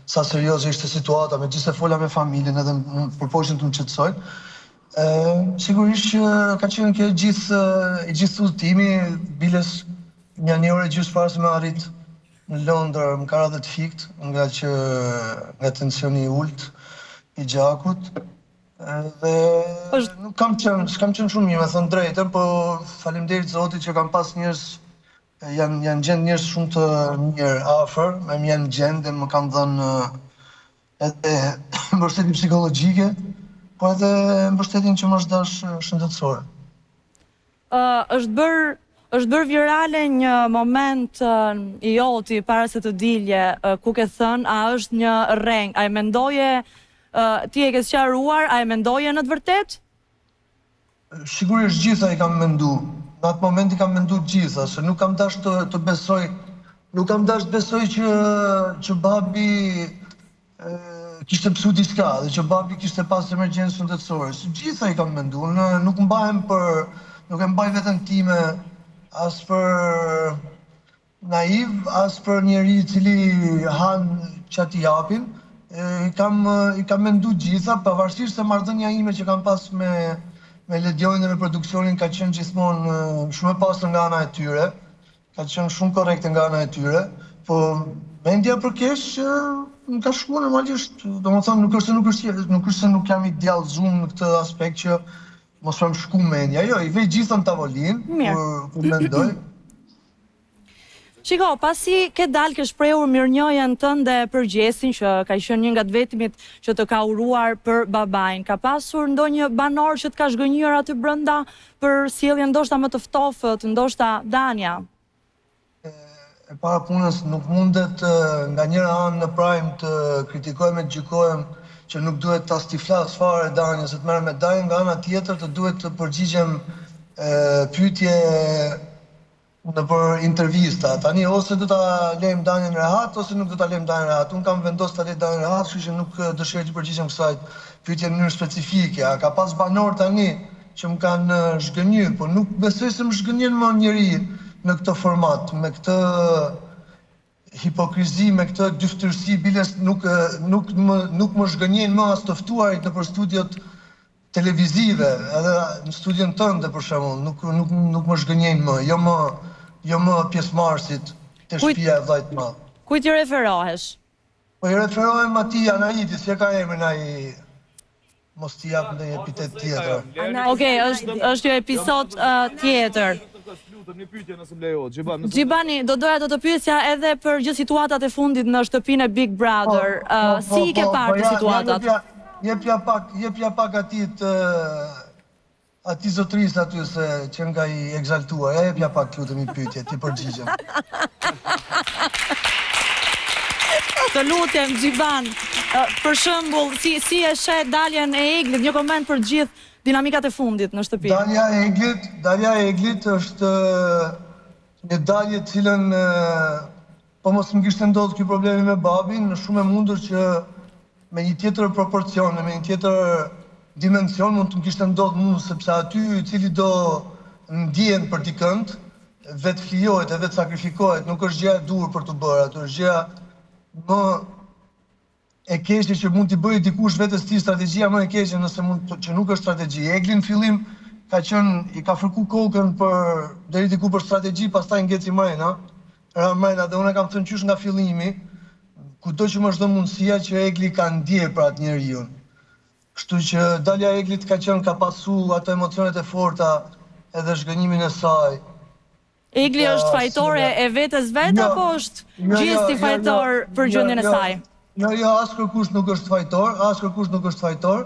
sa serioze ishte situata, megjithëse fola me familjen edhe u përpoqën të më qetësojnë. Ë sigurisht që ka qenë kjo gjithë i gjithë udhëtimi, biles një një orë e gjysmë para se me arrit në Londër, më ka ra dhe të fikt nga që nga tensioni i ulët i gjakut. Dhe Është nuk kam qenë, s'kam qenë shumë mirë, me thënë drejtën, po faleminderit Zotit që kam pas njerëz janë janë gjend njerëz shumë të mirë afër, me më janë gjend dhe më kanë dhënë edhe mbështetje psikologjike, po edhe mbështetjen që më është dash shëndetësore. Ë është bërë është bërë virale një moment i joti para se të dilje, ku ke thënë a është një rreng, a e mendoje ti e ke sqaruar, a e mendoje në të vërtetë? Sigurisht gjitha i kam mendu. Në atë moment i kam mendu të gjitha, se nuk kam dash të, të besoj, nuk kam dash të besoj që që babi e, kishte pësu diçka dhe që babi kishte pas emergjencë shëndetësore. Se gjitha i kam mendu. Unë nuk mbahem për nuk e mbaj veten time as për naiv, as për njeri i cili han ça t'i japin, i kam i kam mendu gjitha, pavarësisht se marrëdhënia ime që kam pas me me Ledionin dhe me produksionin ka qenë gjithmonë shumë e pastër nga ana e tyre, ka qenë shumë korrekte nga ana e tyre, po mendja për keq më ka shkuar normalisht, domethënë nuk është se nuk është nuk është se nuk jam i djallëzum në këtë aspekt që mos më shku mendja, jo, i vej gjitha në tavolinë kur kur mendoj. Shiko, pasi ke dalë ke shprehur mirënjohjen tënde për Gjestin që ka qenë një nga të vetmit që të ka uruar për babain. Ka pasur ndonjë banor që të ka zhgënjyer aty brenda për sjelljen ndoshta më të ftofët, ndoshta Danja? E para punës nuk mundet nga njëra anë në prime të kritikohem e të gjykohem që nuk duhet as t'i flas fare Danjës e të merrem me Danjën, nga ana tjetër të duhet të përgjigjem pyetje nëpër intervista. Tani ose do ta lejmë Danjën rehat ose nuk do ta lejmë Danjën rehat. Unë kam vendosur ta lej Danjën rehat, kështu që nuk dëshiroj t'i përgjigjem kësaj pyetje në mënyrë specifike. A ka pas banorë tani që më kanë zhgënjy, po nuk besoj se më zhgënjen më njeri në këtë format, me këtë hipokrizi, me këtë dyftyrësi, biles nuk nuk më nuk më zhgënjejnë më as të ftuarit nëpër studiot televizive, edhe në studion tënde për shembull, nuk nuk nuk më zhgënjejnë më, jo më jo më pjesëmarrësit te shtëpia e vëllait të madh. Kujt i referohesh? Po i referohem atij Anaitit, si e ka emrin ai mos t'i jap ndonjë epitet tjetër. Okej, është është një episod tjetër. Lutem, një pyetje nëse më lejohet. Xhiban, nëse Xhibani, do doja të të pyesja edhe për gjithë situatat e fundit në shtëpinë e Big Brother. Po, po, Si i ke po, parë po, ti ja, situatat? Jepja, jepja pak, jepja pak atij të atij zotërisë aty se që nga i ekzaltuar. Ja jepja pak, lutem, një pyetje, t'i përgjigjem. Të lutem, Xhiban, për shembull, si si e sheh daljen e Eglit, një koment për të gjithë dinamikat e fundit në shtëpi. Dalja e Eglit, dalja e Eglit është. Një dalje të cilën po mos më kishte ndodhur ky problemi me babin, është shumë e mundur që me një tjetër proporcion, me një tjetër dimension mund të më kishte ndodhur mua, sepse aty i cili do ndjen për dikënd, vetëflijohet e vetësakrifikohet, nuk është gjëja e duhur për t'u bërë, aty është gjëja më e keqe që mund t'i bëjë dikush vetes tij strategjia më e keqe nëse mund që nuk është strategji. Egli në fillim ka qenë i ka fërku kokën për deri diku për strategji, pastaj ngeci mrena, ra mrena dhe unë e kam thënë qysh nga fillimi, kudo që më është dhënë mundësia që Egli ka ndje për atë njeriun. Kështu që dalja e Eglit ka qenë ka pasu ato emocionet e forta edhe zhgënjimin e saj. Egli është fajtore e vetes vet jo, apo është jo, jo, Gjesti fajtor për gjendjen e saj? Jo, jo, as kërkush nuk është fajtor, as kërkush nuk është fajtor,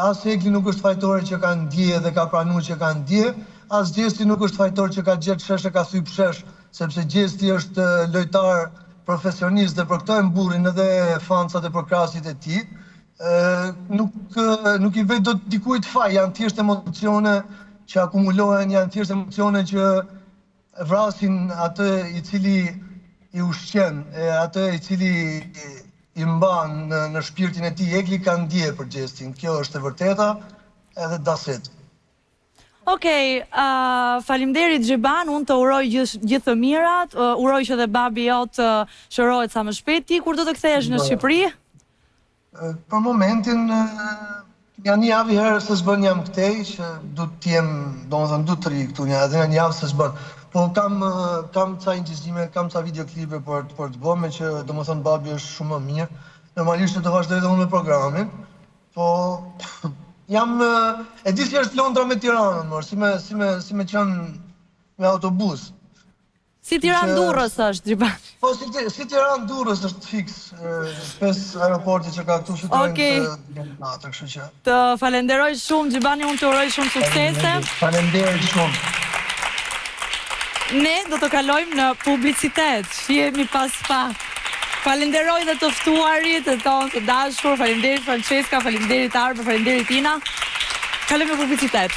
as Egli nuk është fajtore që ka ndje dhe ka pranu që ka ndje, as Gjesti nuk është fajtor që ka gjetë shesh e ka thy shesh, sepse Gjesti është lojtar profesionist dhe për këto e mburrin edhe fansat e përkrahësit e tij. Nuk nuk i vë dot dikujt faj, janë thjesht emocione që akumulohen, janë thjesht emocione që vrasin atë i cili i ushqen, e atë i cili i mban në, në shpirtin e tij. Egli ka ndje për Gjestin, kjo është e vërteta, edhe that's it. Okej, uh, faleminderit Xhiban, unë të uroj gjithë gjithë të mirat, uh, uroj që dhe babi jot të shërohet sa më shpejt. Ti kur do të kthehesh në Shqipëri? Për momentin, ja një javë i herë se s'bën jam këtej, që du të jem, domethënë du të rri këtu një edhe një javë se s'bën. Po kam kam ca incizime, kam ca videoklipe për për të bërë, me që domethënë babi është shumë më mirë. Normalisht do vazhdoj edhe unë me programin, po jam e di si është Londra me Tiranën, mor, si me si me si me qenë me autobus. Si Tiranë Durrës është Xhiban. Po si si Tiranë Durrës është fiks, pesë aeroporti që ka këtu fluturojnë Okej. të natën, kështu që. Të falenderoj shumë Xhibani, unë të uroj shumë suksese. Faleminderit shumë. Ne do të kalojmë në publicitet. Shihemi pas pak. Falenderoj dhe të ftuarit e tonë të dashur. Faleminderit Francesca, faleminderit Arbër, faleminderit Ina. Kalojmë në publicitet.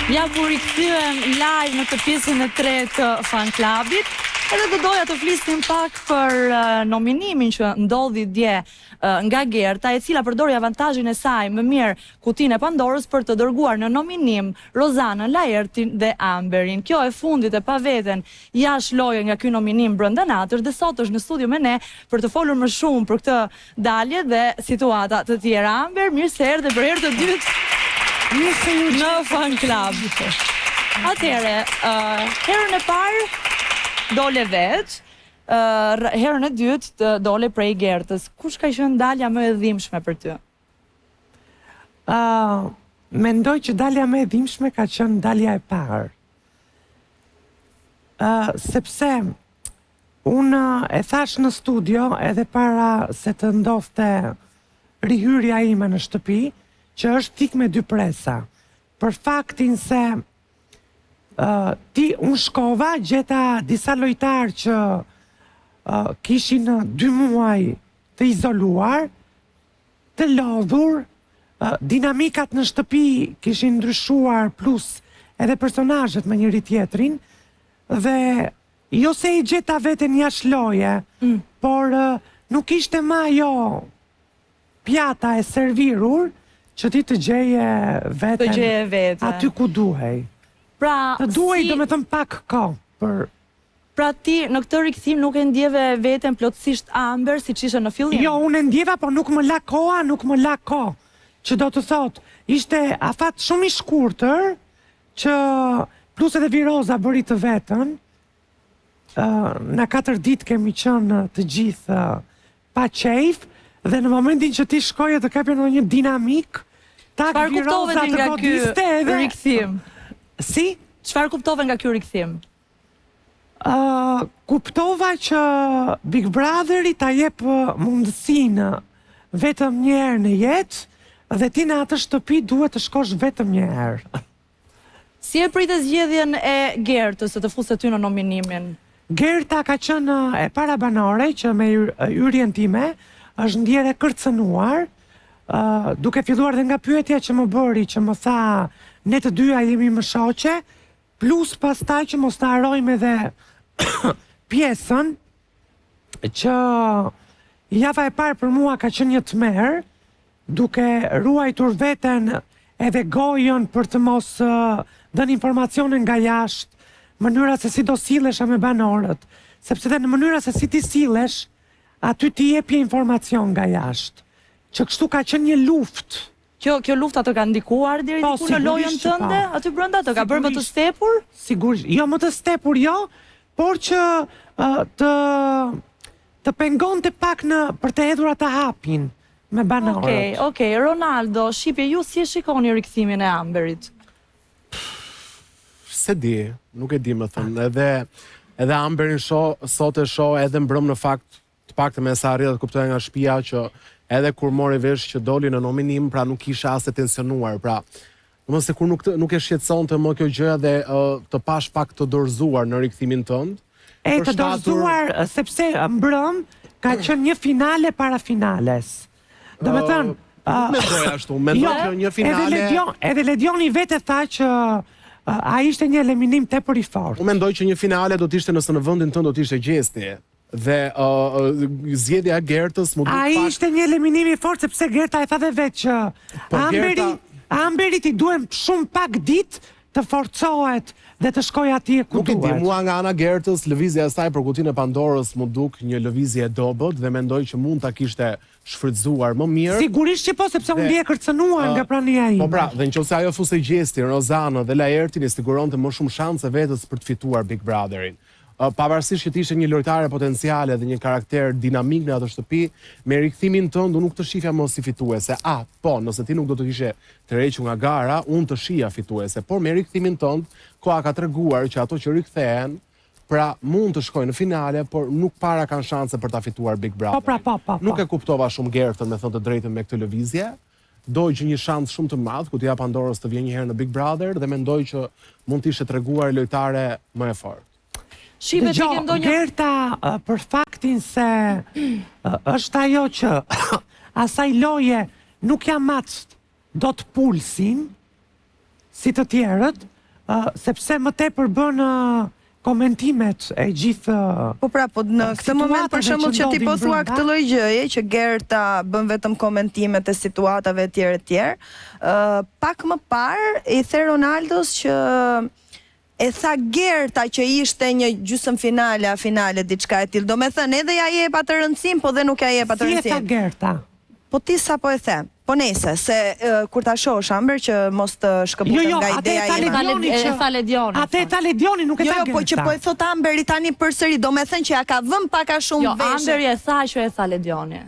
Ja ku u rikthyem live në këtë pjesën e tretë të Fan Clubit. Edhe do doja të flisnim pak për nominimin që ndodhi dje nga Gerta, e cila përdori avantazhin e saj më mirë kutinë e Pandorës për të dërguar në nominim Rozanën, Laertin dhe Amberin. Kjo e fundit e pa veten jashtë loje nga ky nominim brenda natës dhe sot është në studio me ne për të folur më shumë për këtë dalje dhe situata të tjera. Amber, mirë se erdhe për herë të dytë Mirë se ju në Fan Club. Atëherë, uh, herën e parë dole vetë, uh, herën e dytë dole prej Gertës. Kush ka qenë dalja më e dhimbshme për ty? Uh, mendoj që dalja më e dhimbshme ka qenë dalja e parë. Uh, sepse unë e thashë në studio edhe para se të ndodhte rihyrja ime në shtëpi, që është thikë me dy presa. Për faktin se uh, ti unë shkova, gjeta disa lojtarë që uh, kishin dy muaj të izoluar, të lodhur, dinamikat në shtëpi kishin ndryshuar plus edhe personazhet me njëri-tjetrin dhe jo se e gjeta veten jashtë loje, mm. por nuk ishte më ajo pjata e servirur që ti të gjeje veten, të gjeje veten. aty ku duhej. Pra, të duhej si... domethënë pak kohë për Pra ti në këtë rikthim nuk e ndjeve veten plotësisht Amber siç ishe në fillim? Jo, unë e ndjeva, por nuk më la koha, nuk më la kohë. Që do të thotë, ishte afat shumë i shkurtër që plus edhe viroza bëri të vetën. Ë na katër ditë kemi qenë të gjithë pa qejf dhe në momentin që ti shkoje të kapje ndonjë dinamikë, tak Çfarë kuptove viroza ti të nga ky godiste edhe rikthim? Si? Çfarë kuptove nga ky rikthim? Uh, kuptova që Big Brotheri ta jep mundësinë vetëm një herë në jetë dhe ti në atë shtëpi duhet të shkosh vetëm një herë. Si e prite zgjedhjen e Gertës se të fuste ty në nominimin? Gerta ka qenë e para banore që me hyrjen time është ndjerë e kërcënuar. Duke filluar dhe nga pyetja që më bëri, që më tha ne të dyja jemi më shoqe, plus pastaj që mos të harrojmë edhe pjesën që java e parë për mua ka qenë një tmerr, duke ruajtur veten edhe gojën për të mos dhënë informacione nga jashtë, mënyra se si do sillesha me banorët, sepse dhe në mënyra se si ti sillesh, Aty ti jepje informacion nga jashtë. Që kështu ka qenë një luftë. Kjo kjo lufta të ka ndikuar deri Po, diku në lojën sigurisht që po. tënde aty brenda, të ka bërë më të stepur? Sigurisht, jo më të stepur jo, por që të të pengonte pak në për të hedhur atë hapin me banorët. Okej, okej, Ronaldo, Shqipe, ju si e shikoni rikthimin e Amberit? S'e di, nuk e di me thënë. Edhe, edhe Amberin shoh, sot e shoh edhe mbrëm në fakt, të paktën me sa arrita të kuptoja nga shpia që edhe kur mori vesh që doli në nominim, pra nuk isha as e tensionuar, pra domethënë se kur nuk të, nuk e shqetësonte më kjo gjëja dhe uh, të pash pak të dorëzuar në rikthimin tënd. E të dorëzuar sepse mbrëm ka qenë një finale para finales. Domethënë, Nuk mendoj ashtu, mendoj jo, që një finale... Edhe, Ledion, edhe Ledioni vetë tha që ai ishte një eliminim tepër i fortë. Unë mendoj që një finale do të ishte nëse në vendin tënd do të ishte Gjesti. Dhe uh, zgjedhja e Gertës m'u duk pak... Ai ishte një eliminim i fortë sepse Gerta e tha dhe vetë që po, Amberi, Gerta... Amberit i duhen shumë pak ditë të forcohet dhe të shkojë atje ku duhet. Nuk e di, mua nga ana Gertës, lëvizja e saj për kutinë e Pandorës m'u duk një lëvizje e dobët dhe mendoj që mund ta kishte shfrytëzuar më mirë. Sigurisht që po, sepse u ndje e kërcënuar nga prania ime. Po pra, dhe nëse ajo fuste Gjestin, Rozanën dhe Laertin i siguronte më shumë shanse vetes për të fituar Big Brotherin. Pavarësisht që ti ishe një lojtare potenciale dhe një karakter dinamik në atë shtëpi, me rikthimin tënd unë nuk të shifja më si fituese. Ah, po, nëse ti nuk do të ishe tërhequr nga gara, unë të shihja fituese, por me rikthimin tënd, koha ka treguar që ato që rikthehen, pra mund të shkojnë në finale, por nuk para kanë shanse për ta fituar Big Brotherin. Po pra, po, po, po. Nuk e kuptova shumë Gertën, me thënë të drejtën me këtë lëvizje. Dogji një shans shumë të madh kutia e Pandorës të vijë një herë në Big Brother dhe mendoj që mund të ishte treguar lojtare më e fortë. Shqipe ti ke ndonjë Gerta për faktin se është ajo që asaj loje nuk ia mat dot pulsin, si të tjerët, sepse më tepër bën komentimet e gjithë Po pra, po në këtë moment për shembull që ti po thua këtë lloj gjëje që Gerta bën vetëm komentimet e situatave etj etj, ë pak më parë i the Ronaldos që e tha Gerta që ishte një gjysmëfinale a finale diçka e tillë. Domethënë edhe ia jep atë rëndësinë, po dhe nuk ia jep atë Si e tha rëndësinë. Gerta? Po ti sapo e the. Po nejse, se kur ta shohësh Amber që mos të Jo, shkëputem jo, nga atë e ideja tha ime. Ledioni E që tha Ledioni. Atë e tha Ledioni, nuk e Jo, tha jo, po që Gerta. po e thot Amberi tani përsëri, domethënë që ja ka vënë pak a shumë Jo, veshët. Amberi e tha që e tha Ledioni.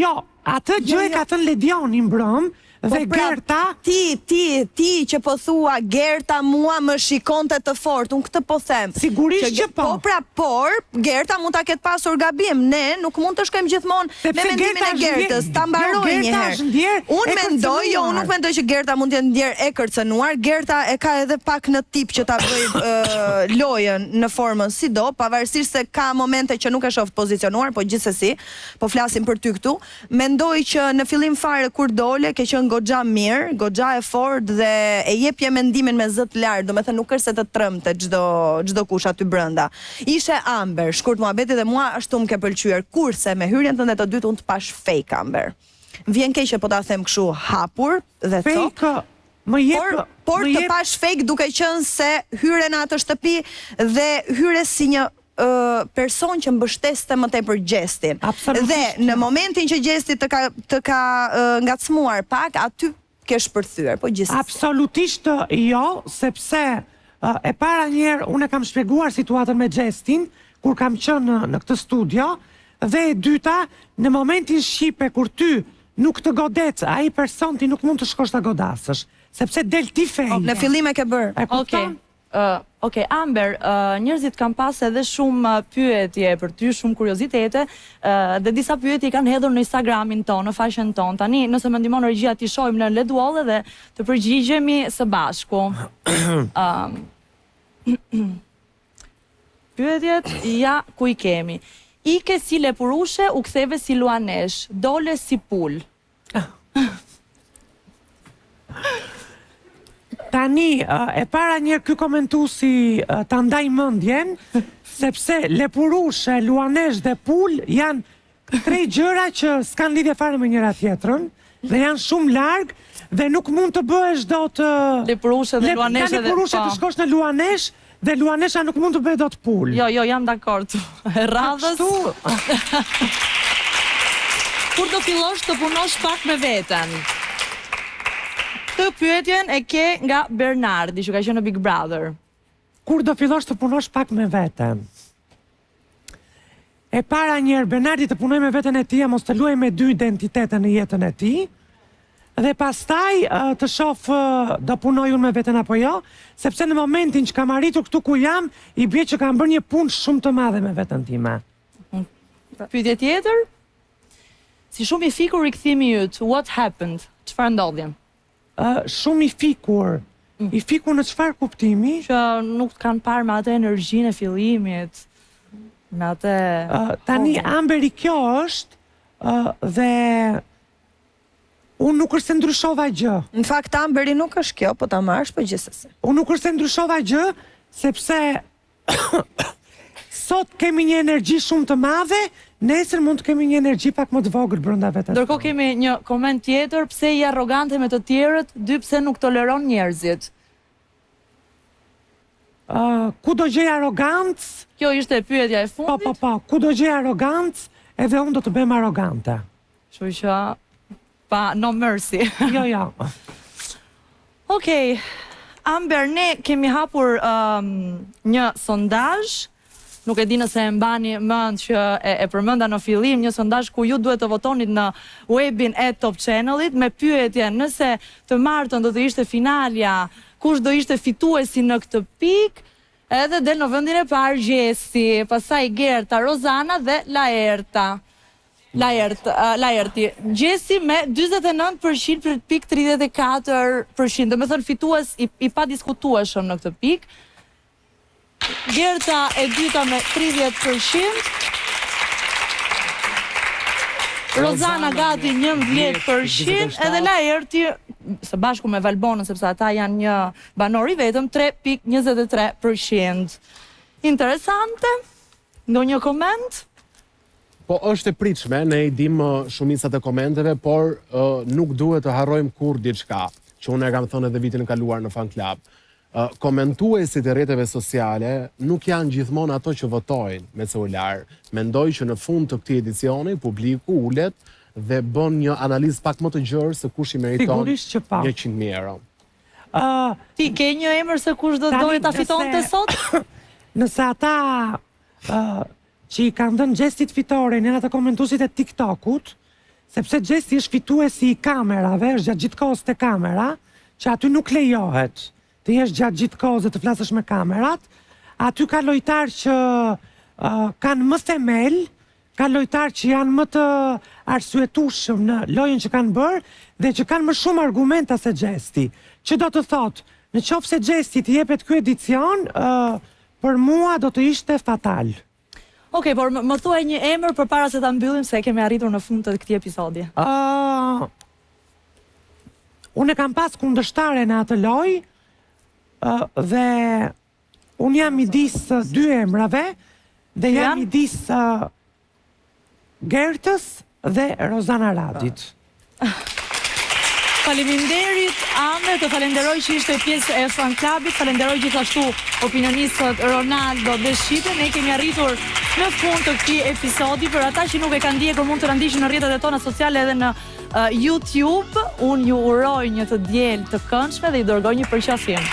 Jo, atë gjë Jo, e jo. ka thënë Ledioni mbrëm Po dhe pra, Gerta ti, ti, ti që po thua Gerta mua më shikonte të fortë, unë këtë po them. Sigurisht Që që po. Po pra, por Gerta mund ta ketë pasur gabim. Ne nuk mund të shkojmë gjithmonë me Sepse mendimin Gerta e është ndjer- Gertës. Ta Jo, mbaroj Gerta një herë. është ndjer Unë e mendoj, jo, unë nuk kërcënuar. mendoj që Gerta mund të jetë ndjer e kërcënuar. Gerta e ka edhe pak në tip që ta bëjë ë, lojën në formën si do, pavarësisht se ka momente që nuk e shoh të pozicionuar, po gjithsesi, po flasim për ty këtu. Mendoj që në fillim fare kur dole ke qenë goxha mirë, goxha e fortë dhe e jepje mendimin me zë të lartë, domethënë nuk është se të trembte çdo çdo kush aty brenda. Ishe Amber, shkurt muhabeti dhe mua ashtu më ke pëlqyer, kurse me hyrjen tënde të dytë unë të pash fake Amber. Më vjen keq që po ta them kështu hapur dhe copë. Fake, më jep, Por, por më të jep pash fake duke qenë se hyre në atë shtëpi dhe hyre si një person që mbështeste më tepër Gjestin. Absolutisht. Dhe në momentin që Gjesti të ka të ka ngacmuar pak, aty ke shpërthyer, po gjithsesi. Absolutisht jo, sepse e para një herë unë e kam shpjeguar situatën me Gjestin kur kam qenë në, në këtë studio dhe e dyta, në momentin shqipe kur ty nuk të godet ai person ti nuk mund të shkosh ta godasësh, sepse del ti fake. Në fillim e ke bërë. E kupton? Okej. Uh, ok, Amber, uh, njerëzit kanë pas edhe shumë pyetje për ty, shumë kuriozitete, uh, dhe disa pyetje i kanë hedhur në Instagramin tonë, në faqen tonë. Tani, nëse më ndihmon regjia t'i shohim në LED wall dhe të përgjigjemi së bashku. Um, pyetjet ja ku i kemi. Ike si lepurushe, u ktheve si luanesh, dole si pul. Tani, e para njëherë ky komentuesi ta ndajë mendjen, sepse lepurushe, luaneshë dhe pulë janë tre gjëra që s'kanë lidhje fare me njëra tjetrën dhe janë shumë larg dhe nuk mund të bëhesh dot lepurushe dhe luaneshë dhe lepurushe të po. shkosh në luaneshë dhe luanesha nuk mund të bëhet dot pulë. Jo, jo, jam dakord. E radhës. Kur do fillosh të punosh pak me veten? Këtë pyetjen e ke nga Bernardi, që ka qenë në Big Brother. Kur do fillosh të punosh pak me veten? E para njëherë, Bernardi të punojë me veten e tij e mos të luajë me dy identitete në jetën e tij. Dhe pastaj të shof do punoj unë me veten apo jo, sepse në momentin që kam arritur këtu ku jam, i bie që kam bërë një punë shumë të madhe me veten time. Pyetje tjetër? Si shumë i fikur rikthimi yt, what happened? Çfarë ndodhi? Shumë i fikur. I fikur në çfarë kuptimi? Që nuk të kanë parë me atë energjinë e fillimit, me atë Tani Amberi kjo është dhe unë nuk është se ndryshova gjë. Në fakt Amberi nuk është kjo, po ta marrësh, po gjithsesi. Unë nuk është se ndryshova gjë, sepse Sot kemi një energji shumë të madhe, nesër mund të kemi një energji pak më të vogël brenda vetes. Ndërkohë kemi një koment tjetër, pse je arrogante me të tjerët, dy pse nuk toleron njerëzit. Ë, ku do gjej arrogancë? Kjo ishte pyetja e fundit. Po, po, po, ku do gjej arrogancë, edhe unë do të bëhem arrogante. Kështu që pa no mercy. Jo, jo. Okej. Amber, ne kemi hapur um, një sondazh. Nuk e di nëse e mbani mend që e, e përmenda në fillim, një sondazh ku ju duhet të votonit në webin e Top Channelit me pyetjen nëse të martën do të ishte finalja, kush do ishte fituesi në këtë pikë. Edhe del në vendin e parë Gjesti, pastaj Gerta, Rozana dhe Laerta. Laert, Laerti, Gjesti me 49 për qind pikë 34 për qind, domethënë fitues i, i padiskutueshëm në këtë pikë. Gerta e dyta me 30 për qind. Rozana gati 11 për qind, edhe Laerti së bashku me Valbonën sepse ata janë një banor i vetëm 3.23 për qind. Interesante. Ndonjë koment? Po është e pritshme, ne i dimë shumicat e komenteve, por nuk duhet të harrojmë kurrë diçka, që unë e kam thënë edhe vitin e kaluar në Fan Club. Komentuesit e rrjeteve sociale nuk janë gjithmonë ato që votojnë me celular. Mendoj që në fund të këtij edicioni publiku ulet dhe bën një analizë pak më të gjerë se kush i meriton 100.000 euro. Ti ke një emër se kush do doje ta fitonte sot? Nëse ata që i kanë dhënë Gjestit fitoren janë ata komentuesit e TikTokut, sepse Gjesti është fituesi i kamerave, është gjatë gjithë kohës te kamera, që aty nuk lejohet të jesh gjatë gjithë kohës dhe të flasësh me kamerat. Aty ka lojtarë që uh, kanë më themel, ka lojtarë që janë më të arsyetueshëm në lojën që kanë bërë dhe që kanë më shumë argumenta se Gjesti. Që do të thotë, në qoftë se Gjestit i jepet ky edicion, uh, Për mua do të ishte fatal. Okej, por më thuaj një emër përpara se ta mbyllim se kemi arritur në fund të këtij episodi. Ë Unë e kam pas kundërshtare në atë lojë dhe unë jam midis dy emrave dhe jam midis Gertës dhe Rozana Radit. Faleminderit Amber, të falenderoj që ishte pjesë e Fan Clubit, falenderoj gjithashtu opinionistët Ronaldo dhe Shqipe. Ne kemi arritur në fund të këtij episodi. Për ata që nuk e kanë ndjekur, mund të na ndiqni në rrjetet e tona sociale edhe në uh, YouTube. Unë ju uroj një të diel të këndshme dhe ju dërgoj një përqafim.